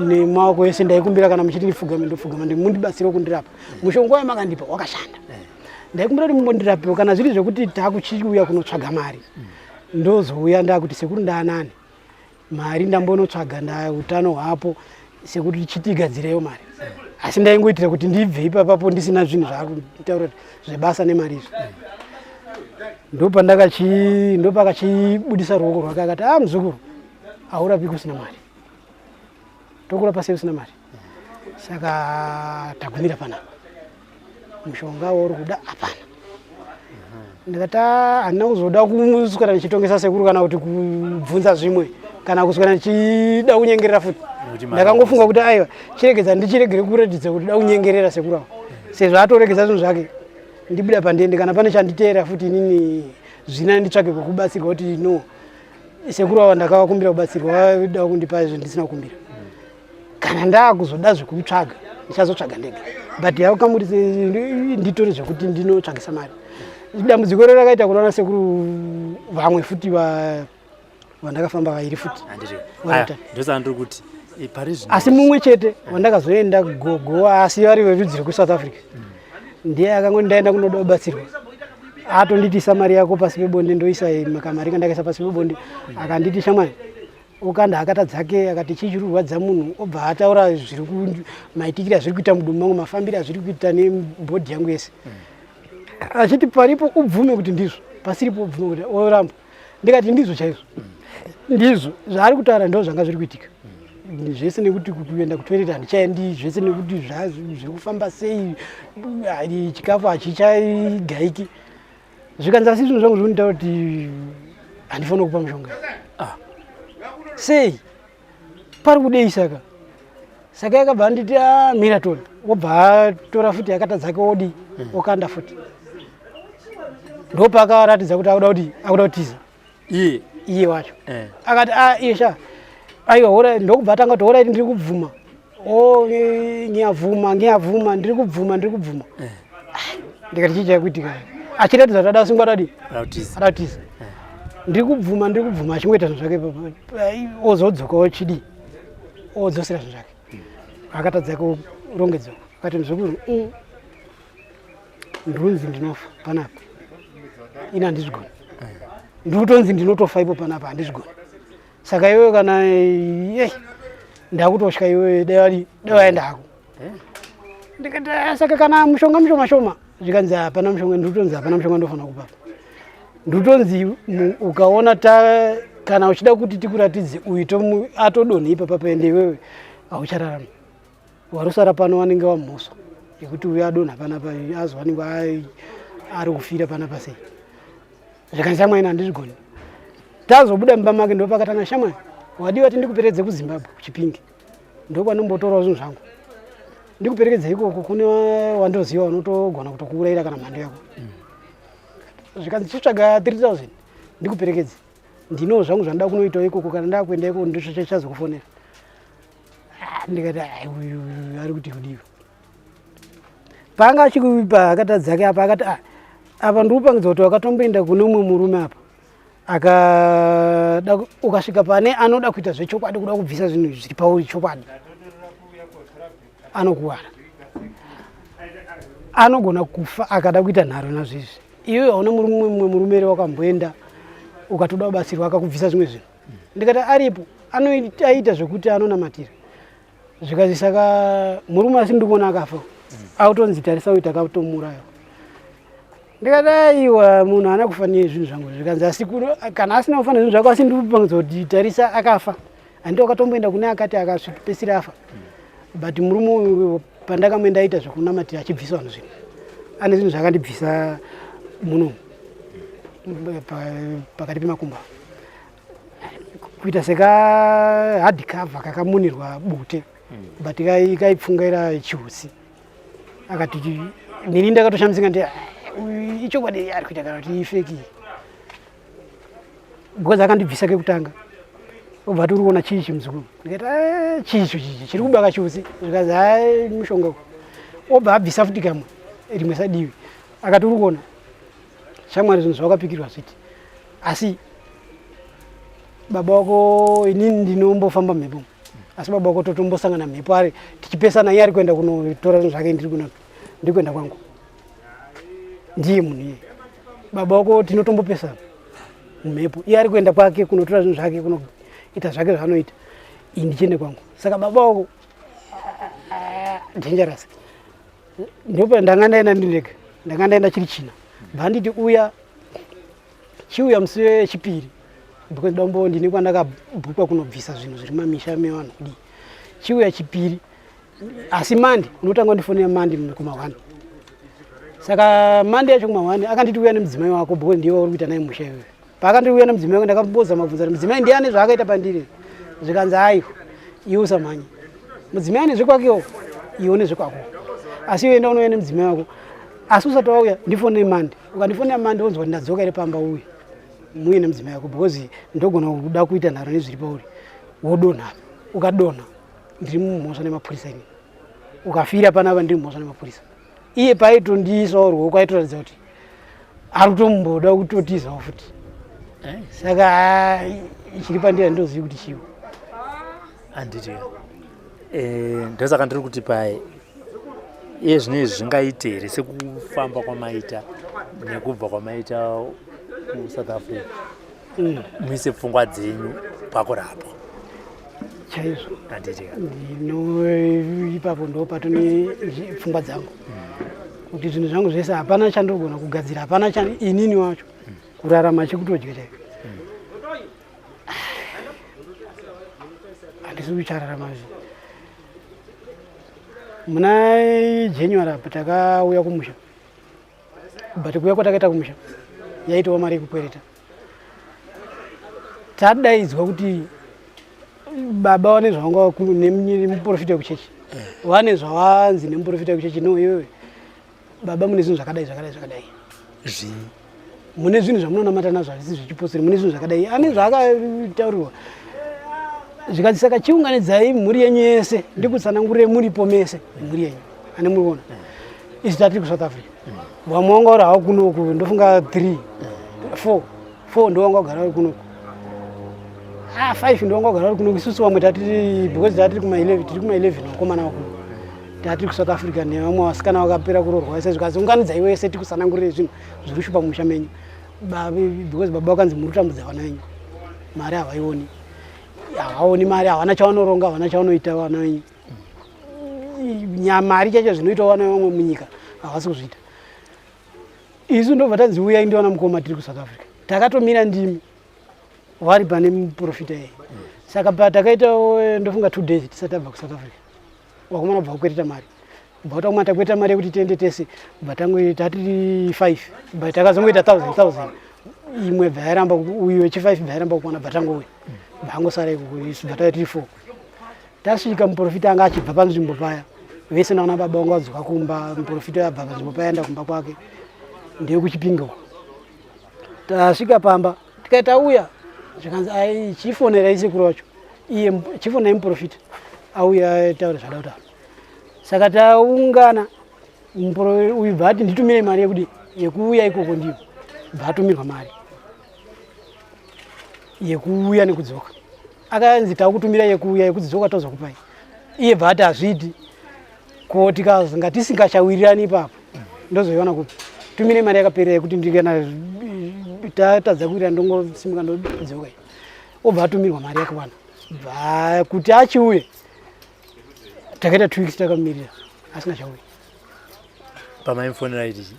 nemaoko ese, ndaikumbira kana muchiti ndipfugame ndopfugama, mundibatsirewo kundirapa. Mushonga wamakandipa wakashanda. Ndaikumbira kuti mumbondirapewo. Kana zviri zvekuti takuchiuya kunotsvaga mari, ndozouya ndakuti sekuru ndaanani mari, ndambonotsvaga, nda utano hwapo sekuti chitigadzireyo mari. Asi ndaingoitira kuti ndibve ipapapo ndisina zvinhu zvakutaura zvebasa nemari izvi. Ndopakachibudisa ruoko rwake akati, "A, muzukuru, haurapi kusina mari. Tokurapa sei usina mari? Saka tagumira panapa, mushonga wauri kuda hapana." Ndikati, "Ah, handina kuzoda kuswera ndichitongesa sekuru kana kuti kubvunza zvimwe kana kuswera ndichida kunyengerera futi." Nekuti mari. Ndakangofunga kuti aiwa, chiregedza ndichiregere kuratidza kuti da kunyengerera sekuru avo, sezvo atoregedza zvinhu zvake. Ndibuda pandiende kana pane chanditeera futi inini zvina nditsvage kwekubatsirwa kuti no sekuru ava ndakavakumbira kubatsirwa vada kundipa izvo ndisina kukumbira. Kana ndakuzoda zvekutsvaga ndichazotsvaga ndega but yakamuti nditore zvekuti ndinotsvagisa mari. Dambudziko iro rakaita kunoona sekuru vamwe futi vandakafamba vairi futi ndosaka ndiri kuti eh, pari zvino asi mumwe chete wandakazoenda gogo asi vari verudzi rwekusouth africa mm. ndiye akangoti ndaenda kunoda kubatsirwa atonditi isa mari yako pasi pebonde ndoisa kamari kandakaisa pasi pebonde mm. akanditi shamwari okanda hakata dzake akati chii chiri kurwadza munhu obva ataura zviri maitikiro azviri kuita mudumbu mangu mafambiro azviri kuita nebhodhi yangu yese mm. achiti paripo ubvume kuti ndizvo pasiripo ubvume kuti oramba ndikati ndizvo chaizvo ndizvo zvaari kutaura ndo zvanga zviri kuitika zvese nekuti kuenda kutoilet handichaendi zvese nekuti zviri kufamba sei chikafu hachichagaiki zvikanzi asi zvinhu zvangu zvinoita kuti handifanira kupa mushonga ah. sei pari kudei saka saka yakabva anditi ah, mira toni wobva atora futi yakata dzake wodi hmm. okanda futi ndopaakaratidza kuti akuda kuti akuda kutiza iye iye wacho eh. akati ah, iye sha aiwa hora ndokubva atanga kuti horaiti ndiri kubvuma o oh, ngiyavhuma ngiyavhuma ndiri kubvuma ndiri kubvuma eh. ah, ndikati chii chakuitika achiratidza kuti ada sungwa adadi ada kutiza eh. ndiri kubvuma ndiri kubvuma achingoita zvinhu zvake ozodzoka ochidii odzosera zvinhu zvake akatadza kurongedza akati mzukuru mm, ndinonzi ndinofa panapa ini handizvigoni ndikutonzi ndinotofa ipo panapa handizvigoni saka iwewe kana eh, ndakutotya iwewe dai waenda hako eh. ndikati ah, saka kana mushonga mushoma shoma zvikanzi hapana mushonga ndikutonzi hapana mushonga ndofanira kupapa ndikutonzi ukaona ta kana uchida kuti tikuratidze uyu atodonha ipapa paende iwewe hauchararama warusara pano wanenge wamhosva yekuti uyu adonha panapa azowanikwa ari kufira panapa sei zvikanzi shamwari handizvigoni tazobuda mumba make ndopakatanga shamwari wadiwa ti ndikuperekedze kuzimbabwe kuchipinge ndokwanombotorawo zvinhu zvangu ndikuperekedze ikoko kune wandoziva unotogona kutokuurayira kana mhando yako mm. zvikanzi chitsvaga 3000 ndikuperekedze ndinowo zvangu zvandida kunoitawo ikoko kana ndakuenda ikoko ndochazokufonera ah, ndikati uyu ari kuti kudiwa paanga achikupa akatadza ake apa akati ah, apa ndikupangidza kuti wakatomboenda kune umwe murume apa akada ukasvika pane anoda kuita zvechokwadi kuda kubvisa zvinhu zviri pauri chokwadi anokuwara anogona kufa akada kuita nharo nazvizvi iwe hauna mumwe murume ere wakamboenda ukatoda kubatsirwa akakubvisa zvimwe zvinhu ndikati aripo anoita zvekuti anonamatira zvikazi saka murume asi ndikuona akafa autonzi tarisa uyu takatomuuraya ndikati aiwa munhu haana kufa nezvinhu zvangu zvikanzi asi kana asina kufa nezvinhu zvako asi ndikupangidza kuti tarisa akafa handiti wakatomboenda kune akati akasvipesira afa but murume uyu pandakamuenda aita zvekunamatira achibvisa vanhu zvinhu ane zvinhu zvakandibvisa muno pakati pemakumbo kuita seka hard cover kakamunirwa bute mm. but kaipfungaira chiutsi akati nini ndakatoshamisika ndi ah, ichokwadi ari kuita kana kuti ifeki because akandibvisa kekutanga obva tiri kuona chii chimuzukuru ndikati ah, chii icho chichi chiri kubaka chiutsi zvikanzi hai mushonga obva abvisa futi kamwe rimwe sadivi akati uri kuona shamwari zvinhu zvawakapikirwa zviti asi baba wako inini ndinombofamba mhepo asi baba wako totombosangana mhepo ari tichipesana iye ari kuenda kunotora zvinhu zvake ndiri ndiri kuenda kwangu ndiye munhu iye baba wako tinotombopesana mumhepo iye ari kuenda kwake kunotora zvinhu zvake kunoita zvake zvaanoita ini ndichiende kwangu saka baba wako dangerous ndopa ndanga ndaenda ndindega ndanga ndaenda chiri china bhanditi uya chiuya musi wechipiri because dombo ndine kwandakabhukwa kunobvisa zvinhu zviri mamisha mevanhu kudii chiuya chipiri asi mandi unotanga wandifonera mandi kumahwani saka mandi yacho kumahwani akanditi uya nemudzimai wako because ndiye wauri kuita naye musha iwewe paakanditi uya nemudzimai wako ndakamboza mabvunza kuti mudzimai ndiye ane zvaakaita pandiri zvikanzi aiwa iwe usamhanye mudzimai ane zvekwakewo iwe une zvekwako asi iwe enda unouya nemudzimai wako Asi usati wauya ndifonere Monday. Ukandifonera Monday wonzwa kuti ndadzoka here pamba uye muye nemudzimai wako because ndogona kuda kuita nharo nezviri pauri wodonha. Ukadonha ndiri mumhosva nemapurisa ini. Ukafira panapa ndiri mumhosva nemapurisa. Iye paitondiisawo ruoko aitoratidza kuti ari kutomboda kutotizawo futi. Saka chiri pandiri handitozivi kuti chiwo. Handiti ndosaka ndiri kuti pai iye zvino izvi zvingaite here sekufamba kwamaita nekubva kwamaita kuSouth Africa muise pfungwa dzenyu pakurapwa? Chaizvo. Handiti? Ndino ipapo ndo patone pfungwa dzangu kuti zvinhu zvangu zvese hapana chandogona kugadzira, hapana cha inini wacho kurarama chekutodya chaiko handisi kuchararama. Zvi muna January apa takauya kumusha, but kuuya kwatakaita kumusha yaitova mari yekukwereta. Tadaidzwa kuti baba vane zvavanga nemuprofita wekuchechi, vane zvavanzi nemuprofita wekuchechi, no iwewe baba mune zvinhu zvakadai zvakadai zvakadai. Zvii? Mune zvinhu zvamunonamata nazvo hazvisi zvechipostori, mune zvinhu zvakadai. Ane zvaakataurirwa zvikanzi saka chiunganidzai mhuri yenyu yese ndikutsanangurire muripo mese mhuri yenyu ane muriona. Isu tatiri kuSouth Africa, vamwe vanga vari havo kunoku, ndofunga 3 4 4 ndo vanga vagara vari kunoku, 5 ndo vanga vagara vari kunoku. Isusu vamwe tatiri, because tatiri kuma 11, tiri kuma 11 vakomana vakuno, tatiri kuSouth Africa nevamwe vasikana vakapera kuroorwa vese. Zvikanzi unganidzai wese tikusanangurire zvinhu zviri kushupa mumusha menyu, because baba vakanzi muri kutambudza vana venyu, mari havaioni, havaoni mari, havana chavanoronga, havana chavanoita vana venyu, nyamari chacho zvinoita vana vamwe munyika havasi kuzviita. Isu ndobva tanzi uyai, ndiwana mukoma tiri kuSouth Africa, takatomira ndimi vari pane muprofita iyeye. Saka patakaita ndofunga 2 days tisati tabva kuSouth Africa, vakomana bva kukwereta mari, bva takumana takwereta mari yekuti tiende tese, bva tangoita tatiri 5, bva takazongoita 1000 1000, imwe bva yaramba, uyu wechi 5 bva yaramba kukwana, bva tangouya, bva angosara ikoko, isu bva tauya tiri 4. Tasvika muprofita anga achibva panzvimbo paya, vese naana baba vanga vadzoka kumba, muprofita abva panzvimbo paya aenda kumba kwake ndeyekuChipinge uko. Tasvika pamba tikati tauya, zvikanzi ai chifonerai sekuru wacho iye, chifonerai muprofita auya taura zvada kutaura. Saka taungana, uyu bva ati nditumire mari yekudi yekuuya ikoko, ndiyo bva atumirwa mari yekuuya nekudzoka. Akanzi takutumira yekuuya, yekudzoka tozokupai. Iye bva ati hazvidi ko tikazonga tisingachawirirani ipapo ndozoiona kupi? Tumire mari yakaperera yekuti ndikana tatadza kuwirira ndongosimuka ndodzoka. Obva atumirwa mari yakakwana, bva kuti achiuye takaita 2 weeks takamirira asingachauyi. Pamaimufonera iti?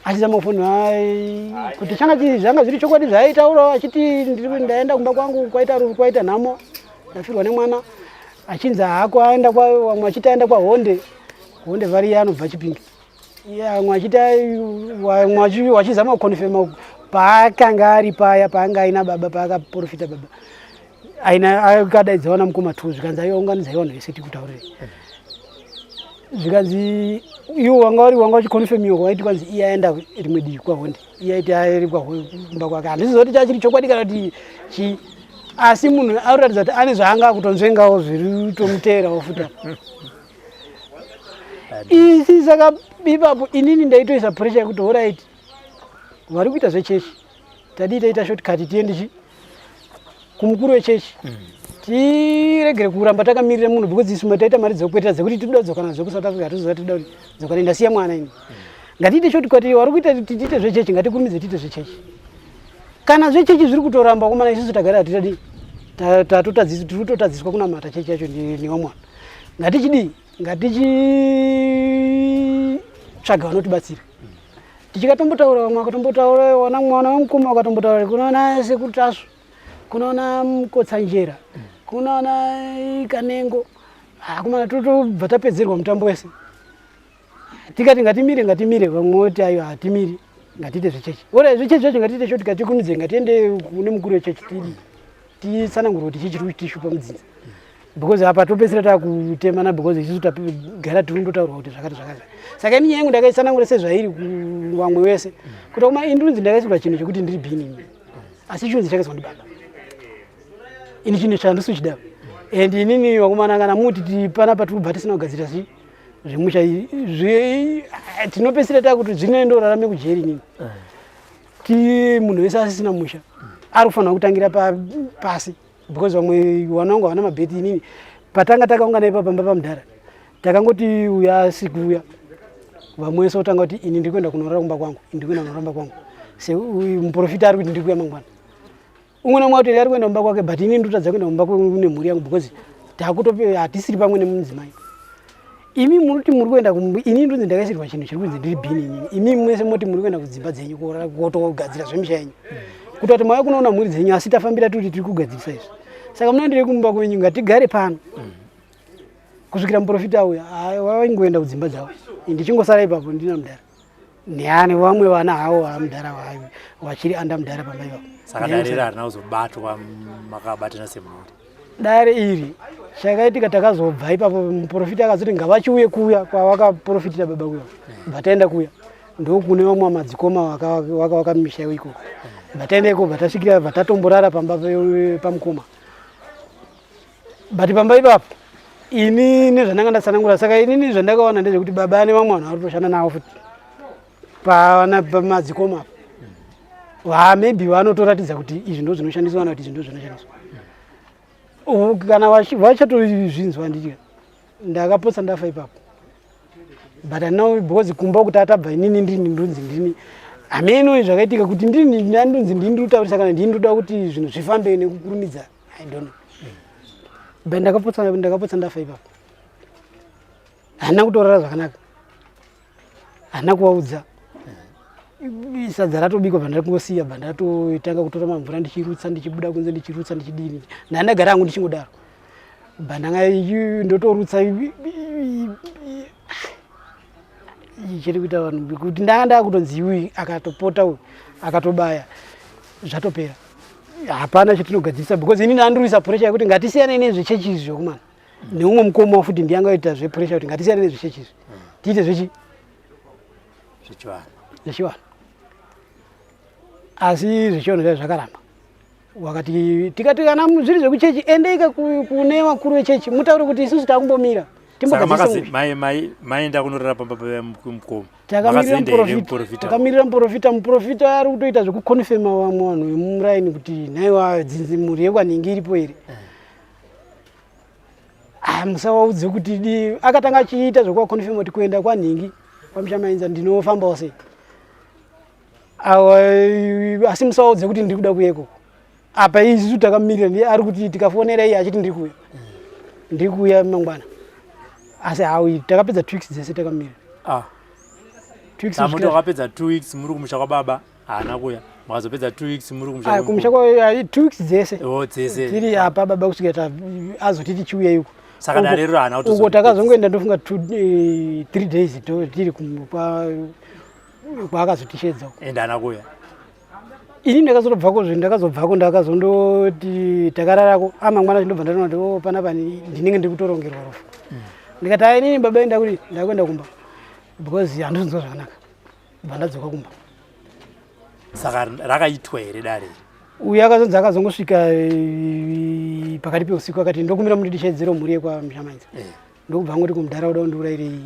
Achizama kufonera kuti changa zvanga zviri chokwadi zvaaitaura, achiti ndaenda kumba kwangu kwaita rufu, kwaita nhamo, ndafirwa nemwana, achinzi haako, aenda vamwe achiti aenda kwaHonde, Honde vari anobva Chipinge, vamwe achiti, vamwe vachizama kuconfirma paakanga ari paya paanga aina baba paakaprofita baba aina akadaidza vana mukoma two. Zvikanzi aiwa, unganidzai vanhu vese tikutaurire. Zvikanzi iwo wanga uri wanga uchiconfirmiwa waiti kwanzi iye aenda rimwe divi kwaHonde, iye aiti ari kumba kwake. Handisi kuti chachiri chokwadi kana kuti chii, asi munhu akuratidza kuti ane zvaanga akutonzvengawo zviri kutomuteerawo futi apa isi. Saka ipapo inini ndaitoisa pressure yekuti alright, vari kuita zvechechi, tadii taita shortcut tiende chi kumukuru wechechi, tiregere kuramba takamirira munhu, because isu taita mari dzekukwetera dzekuti tinoda kudzoka nadzo kuSouth Africa, hatizoziva tinoda kuti dzoka nei, ndasiya mwana ini. Ngatiite shortcut, vari kuita kuti tiite zvechechi, ngatikurumidze tiite zvechechi. Kana zvechechi zviri kutoramba komana, isusu tagara hatitadi tiri kutotadziswa kunamata chechi yacho nevamwana, ngatichidii? Ngatichitsvaga vanotibatsira. Tichikatombotaura vamwe vakatombotaura, wana mwana wamukoma vakatombotaura, kunoona sekuru Tasvu, kunoona Mukotsanjera, kunoona Kanengo, akomana totobva tapedzerwa mutambo wese. Tikati ngatimire, ngatimire, vamwe voti aiwa, hatimiri, ngatiite zvechechi. Ora zvechechi zvacho ngatiite shoti ngatikurumidze, ngatiende kune mukuru wechechi tidi titsanangure kuti chii chiri kutishupa mudzinza. Because apa topedzisira takutemana because isusu tagara tiri kundotaurwa kuti zvakati zvakati. Saka ini nyaya yangu ndakaitsanangura sezvairi kuvamwe wese. Kuti kuma ini ndinonzi ndakaisirwa chinhu chekuti ndiri bhini ini. Asi chinonzi chakaiswa ndibaba. Ini chinhu chandisi kuchida. And inini vakomana kana muti panapa tiri kubva tisina kugadzira chi zvemusha tinopedzisira takuti zvinoendorarame kujeri inini. Ti munhu wese asisina musha ari kufanira kutangira pasi because vamwe vana vangu havana mabheti. Inini patanga takaungana ipa pamba pamudhara takangoti uya asi kuuya vamwe wese otanga kuti ini ndiri kuenda kunorara kumba kwangu, ini ndiri kuenda kunorara kumba kwangu. Se muprofita ari kuti ndiri kuuya mangwana, umwe nomwe kuti ari kuenda kumba kwake, but inini ndotadza kuenda kumba nemhuri yangu because takutope hatisiri pamwe nemudzimai. Imi muri muri kuenda, ini ndonzi ndakaisirwa chinhu chiri kunzi ndiri bhini inini. Imi mwese moti muri kuenda kudzimba dzenyu kotogadzira zvemisha yenyu, kutoti mauya kunoona mhuri dzenyu, asi tafambira tiri tiri kugadzirisa izvi. Saka munoenderei kumba kwenyu? Ngatigare pano kusvikira muprofita auya. Vaingoenda kudzimba dzavo, ndichingosara ipapo ndina mudhara neane vamwe vana havo vamudhara vachiri anda mudhara pamba ipapo. Saka dare iri harina kuzobatwa makabatana semhuri? Dare iri chakaitika takazobva ipapo, muprofita akazoti ngavachiuye kuya kwavakaprofitira baba kuya. Bva taenda kuya, ndokune vamwe madzikoma vakavaka misha ikoko. Bva taenda ikoko, bva tasvikira, bva tatomborara pamba pamukoma. But pamba ipapo ini nezvandanga ndatsanangura, saka inini zvandakaona ndezvekuti baba ane vamwe vanhu vari kutoshanda navo futi pana pamadzikoma apa va maybe vanotoratidza kuti izvi ndo zvinoshandiswa kana kuti izvi ndo zvinoshandiswa. Kana vachatozvinzwa nditya ndakapotsa ndafa ipapo, but now because kumba kuti atabva inini ndini ndonzi ndini hameno zvakaitika kuti ndini ndandonzi ndini ndikutaurisa kana ndini ndoda kuti zvinhu zvifambe nekukurumidza, I don't know, but ndakapotsa ndafa ipapo. Handina kutorara zvakanaka, handina kuvaudza. Sadza ratobikwa, bva ndakungosiya, bva ndatotanga kutora mamvura ndichirutsa, ndichibuda kunze ndichirutsa, ndichidini. Ndandagara hangu ndichingodaro, bva ndanga ndotorutsa chiri kuita vanhu kuti ndanga ndakutonzi uyu akatopota, uyu akatobaya, zvatopera, hapana chatinogadzirisa, because ini ndandirwisa pressure yekuti ngatisiyanei nezvechechi izvi zvokumana neumwe mukoma futi ndiyanga oita zvepressure kuti ngatisiyanei nezvechechi izvi, tiite zvechi zvechivanhu. Zvechivanhu. Asi zvechivanhu zvacho zvakaramba. Wakati tikati kana zviri zvekuchechi, endeika kune vakuru vechechi mutaure kuti isusu takumbomira. Saka timbogadzirisa musha. Maenda kunorara pamba pamukoma? Takamirira Makazoenda here muprofita. muprofita? Takamirira muprofita. Muprofita ari kutoita zvekuconfirma vamwe vanhu vemuraini kuti nhaiwa dzinzi mhuri yekwanhingi iripo here? Ah, musavaudze kuti di akatanga achiita zvekuvaconfirma kuti kuenda kwanhingi kwamushamainza ndinofambawo sei. Awa, asi musavaudze kuti ndiri kuda kuuya ikoko. Apa isusu takamirira, ndiye ari kuti tikafonera iye achiti ndiri kuuya, ndiri kuuya mangwana, asi hawi. Takapedza 2 weeks dzese takamira. Ah. 2 weeks. Samuti kusvikira wakapedza 2 weeks muri kumusha kwababa, haana kuya. Makazopedza 2 weeks muri kumusha Ah, kumusha kwemukoma. kwa 2 weeks dzese Oh, dzese. tiri apa baba kusvika azoti tichiuya iko. Saka dare riro haana Uko kutozoripedzisa. takazongoenda ndofunga 3 days tiri kwaakazotishedza uko. Ende haana kuya. Ini ndakazotobvako zve, ndakazobvako, ndakazondoti takararako amangwana chindobva ndatoona kuti oh, panapa ndinenge ndiri kutorongerwa rufu. Ndikati ai, inini baba enda kuti ndakuenda kumba because handizonzwa zvakanaka. Bva ndadzoka kumba. Saka rakaitwa here dare iri? Uyu akazonzi akazongosvika pakati peusiku akati ndokumira mundidishedzero mhuri yekwaMushamainza. Ndokubva angoti kumudhara uda kundiurayirei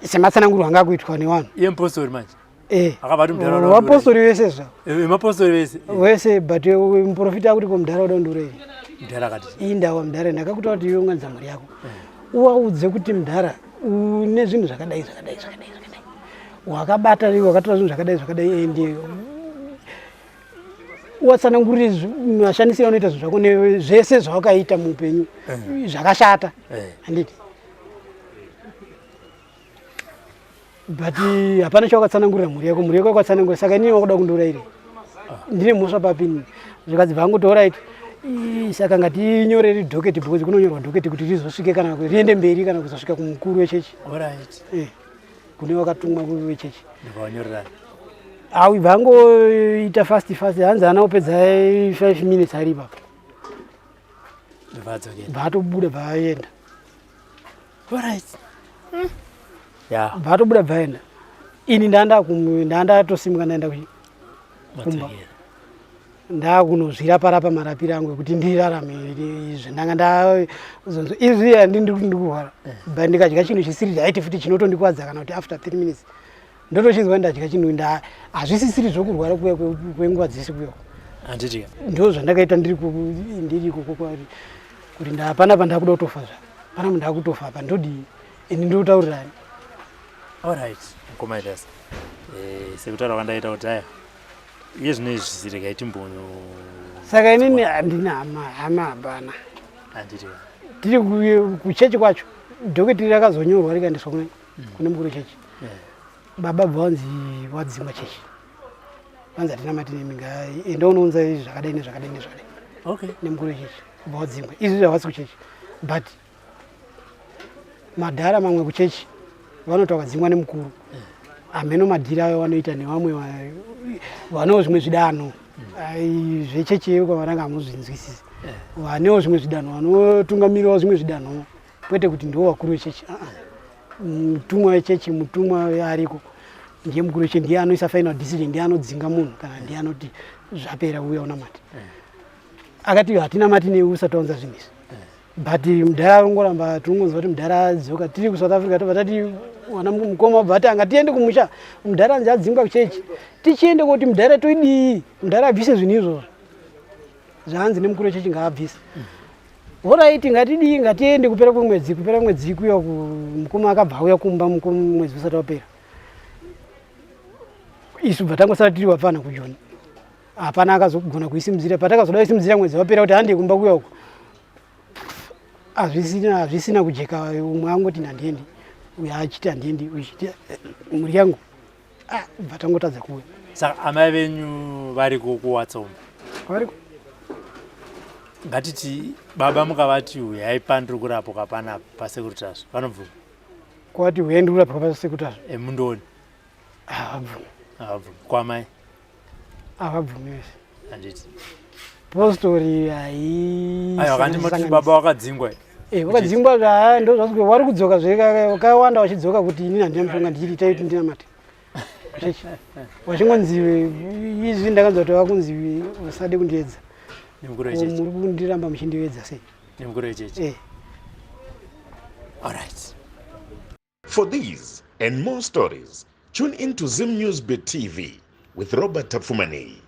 sematsanangurwo anga akuitwa nevanhu. Iye mupostori manje? Eh. Akabva ati mudhara uda Vapostori vese zvavo. Mapostori vese? Wese, but muprofita akuti kumudhara uda kundiurayirei. Mudhara akati? Indawa mudhara, ndakakutaura kuti iwe unganidza mhuri yako, uvaudze kuti mudhara une zvinhu zvakadai zvakadai zvakadai zvakadai, wakabata, wakatora zvinhu zvakadai zvakadai, ende watsanangurire mashandisiro anoita zvinhu zvako nezvese zvawakaita muupenyu zvakashata. Handiti? But hapana chawakatsanangurira mhuri yako, mhuri yako yakatsanangura. Saka inini wakuda kundiurayirei? Ndine mhosva papi inini? Zvikadzi bvangu alright, saka ngatinyoreri docket, because kunonyorwa docket kuti rizosvike kana kuti riende mberi kana kuzosvika kumukuru wechechi. Kune wakatumwa wechechi. Ndikawanyorerana. Awi vangoita fast fast, hanzi ana kupedza 5 minutes ari ipapo. Bva adzokera. Bva atobuda, bva aenda. Alright, ya. Bva atobuda, bva aenda. Ini ndandatosimuka, ndaenda kumba. Madzokera. Ndakunozvirapa-rapa marapiro angu ekuti ndirarame. Izvi ndanga ndazonzo izvi handindi kuti ndikurwara, but ndikadya chinhu chisiri right futi chinotondikwadza, kana kuti after 3 minutes ndotochinzwa ndadya chinhu nda hazvisisiri zvokurwara kuya kwenguva dzese kuya. Handiti? Ndo zvandakaita ndiri ikoko kuti ndapanapa ndakuda kutofa, zva panapa ndakutofa apa, ndodii ini, ndotaurirani? Alright, mukoma Elias, sekutaura kwandaita kuti aya iye zvino izvi regai timbono. Saka inini handina hama, hama hapana. Handiti? Tiri kuchechi kwacho, docket rakazonyorwa rikaendeswa kune mukuru wechechi. Baba bva wanzi wadzingwa chechi, vanzi hatina mati neminga, enda unounza izvi zvakadai nezvakadai nezvakadai. Nemukuru wechechi bva wadzingwa. Izvi zvavasi kuchechi, but madhara mamwe kuchechi vanoti wakadzingwa nemukuru, hameno madhiri ayo vanoita nevamwe vanewo zvimwe zvidanho. Ai, zvechechi yeyo kwavananga hamuzvinzwisisi, vanewo zvimwe zvidanho, vanotungamirirawo zvimwe zvidanho, kwete kuti ndiwo vakuru vechechi. Ah, ah. Mutumwa wechechi, mutumwa ariko ndiye mukuru wechechi, ndiye anoisa final decision, ndiye anodzinga munhu kana ndiye anoti zvapera, uya unamati. Akati hatina mati newe usati waunza zvinhu izvi, but mudhara arongoramba. Tinongonzwa kuti mudhara adzoka. Tiri kuSouth Africa, tobva tati wana mukoma bva ati anga tiende kumusha, mudhara anzi adzingwa kuchechi, tichiende kuti mudhara toidii, mudhara abvise zvinhu izvozvo zvaanzi nemukuru wechechi ngaabvise. Alright, ngatidii, ngatiende kupera kwemwedzi. Kupera kwemwedzi kuya mukoma akabva auya kumba mwedzi usati wapera. Isu bva tangosara tiri vapfana kuJoni, hapana akazogona kuisimudzira. Patakazoda kuisimudzira mwedzi wapera kuti handei kumba kuya uko, hazvisina kujeka. Umwe angoti handiendi, uyo achiti handiendi, uchiti mhuri yangu. Ah, bva tangotadza kuuya. Saka amai venyu variko kuWatsomba? Variko. Ngatiti baba mukavati uyai pandiri kurapwa panapa paSekuru Tasvu, vanobvuma? Kwati uyai ndiri kurapwa paSekuru Tasvu? Emundoni. Havabvumi. Havabvumi kwamai? Havabvumi vese. Handiti? Postori hai. Aiwa, kandi mati baba wakadzingwa. Eh, wakadzingwa zva ndo zvazwi wari kudzoka zvekawanda, vachidzoka kuti inini handina mushonga, ndichiti itai kuti ndinamate kuchechi, wachingonzi izvi ndakanzwa kuti vakunzi usade kundiedza. Nemukuru wechechi? Muri kundiramba muchindiedza sei? Nemukuru wechechi? Eh. Alright. For these and more stories, tune in to Zim News Bit TV with Robert Tafumani.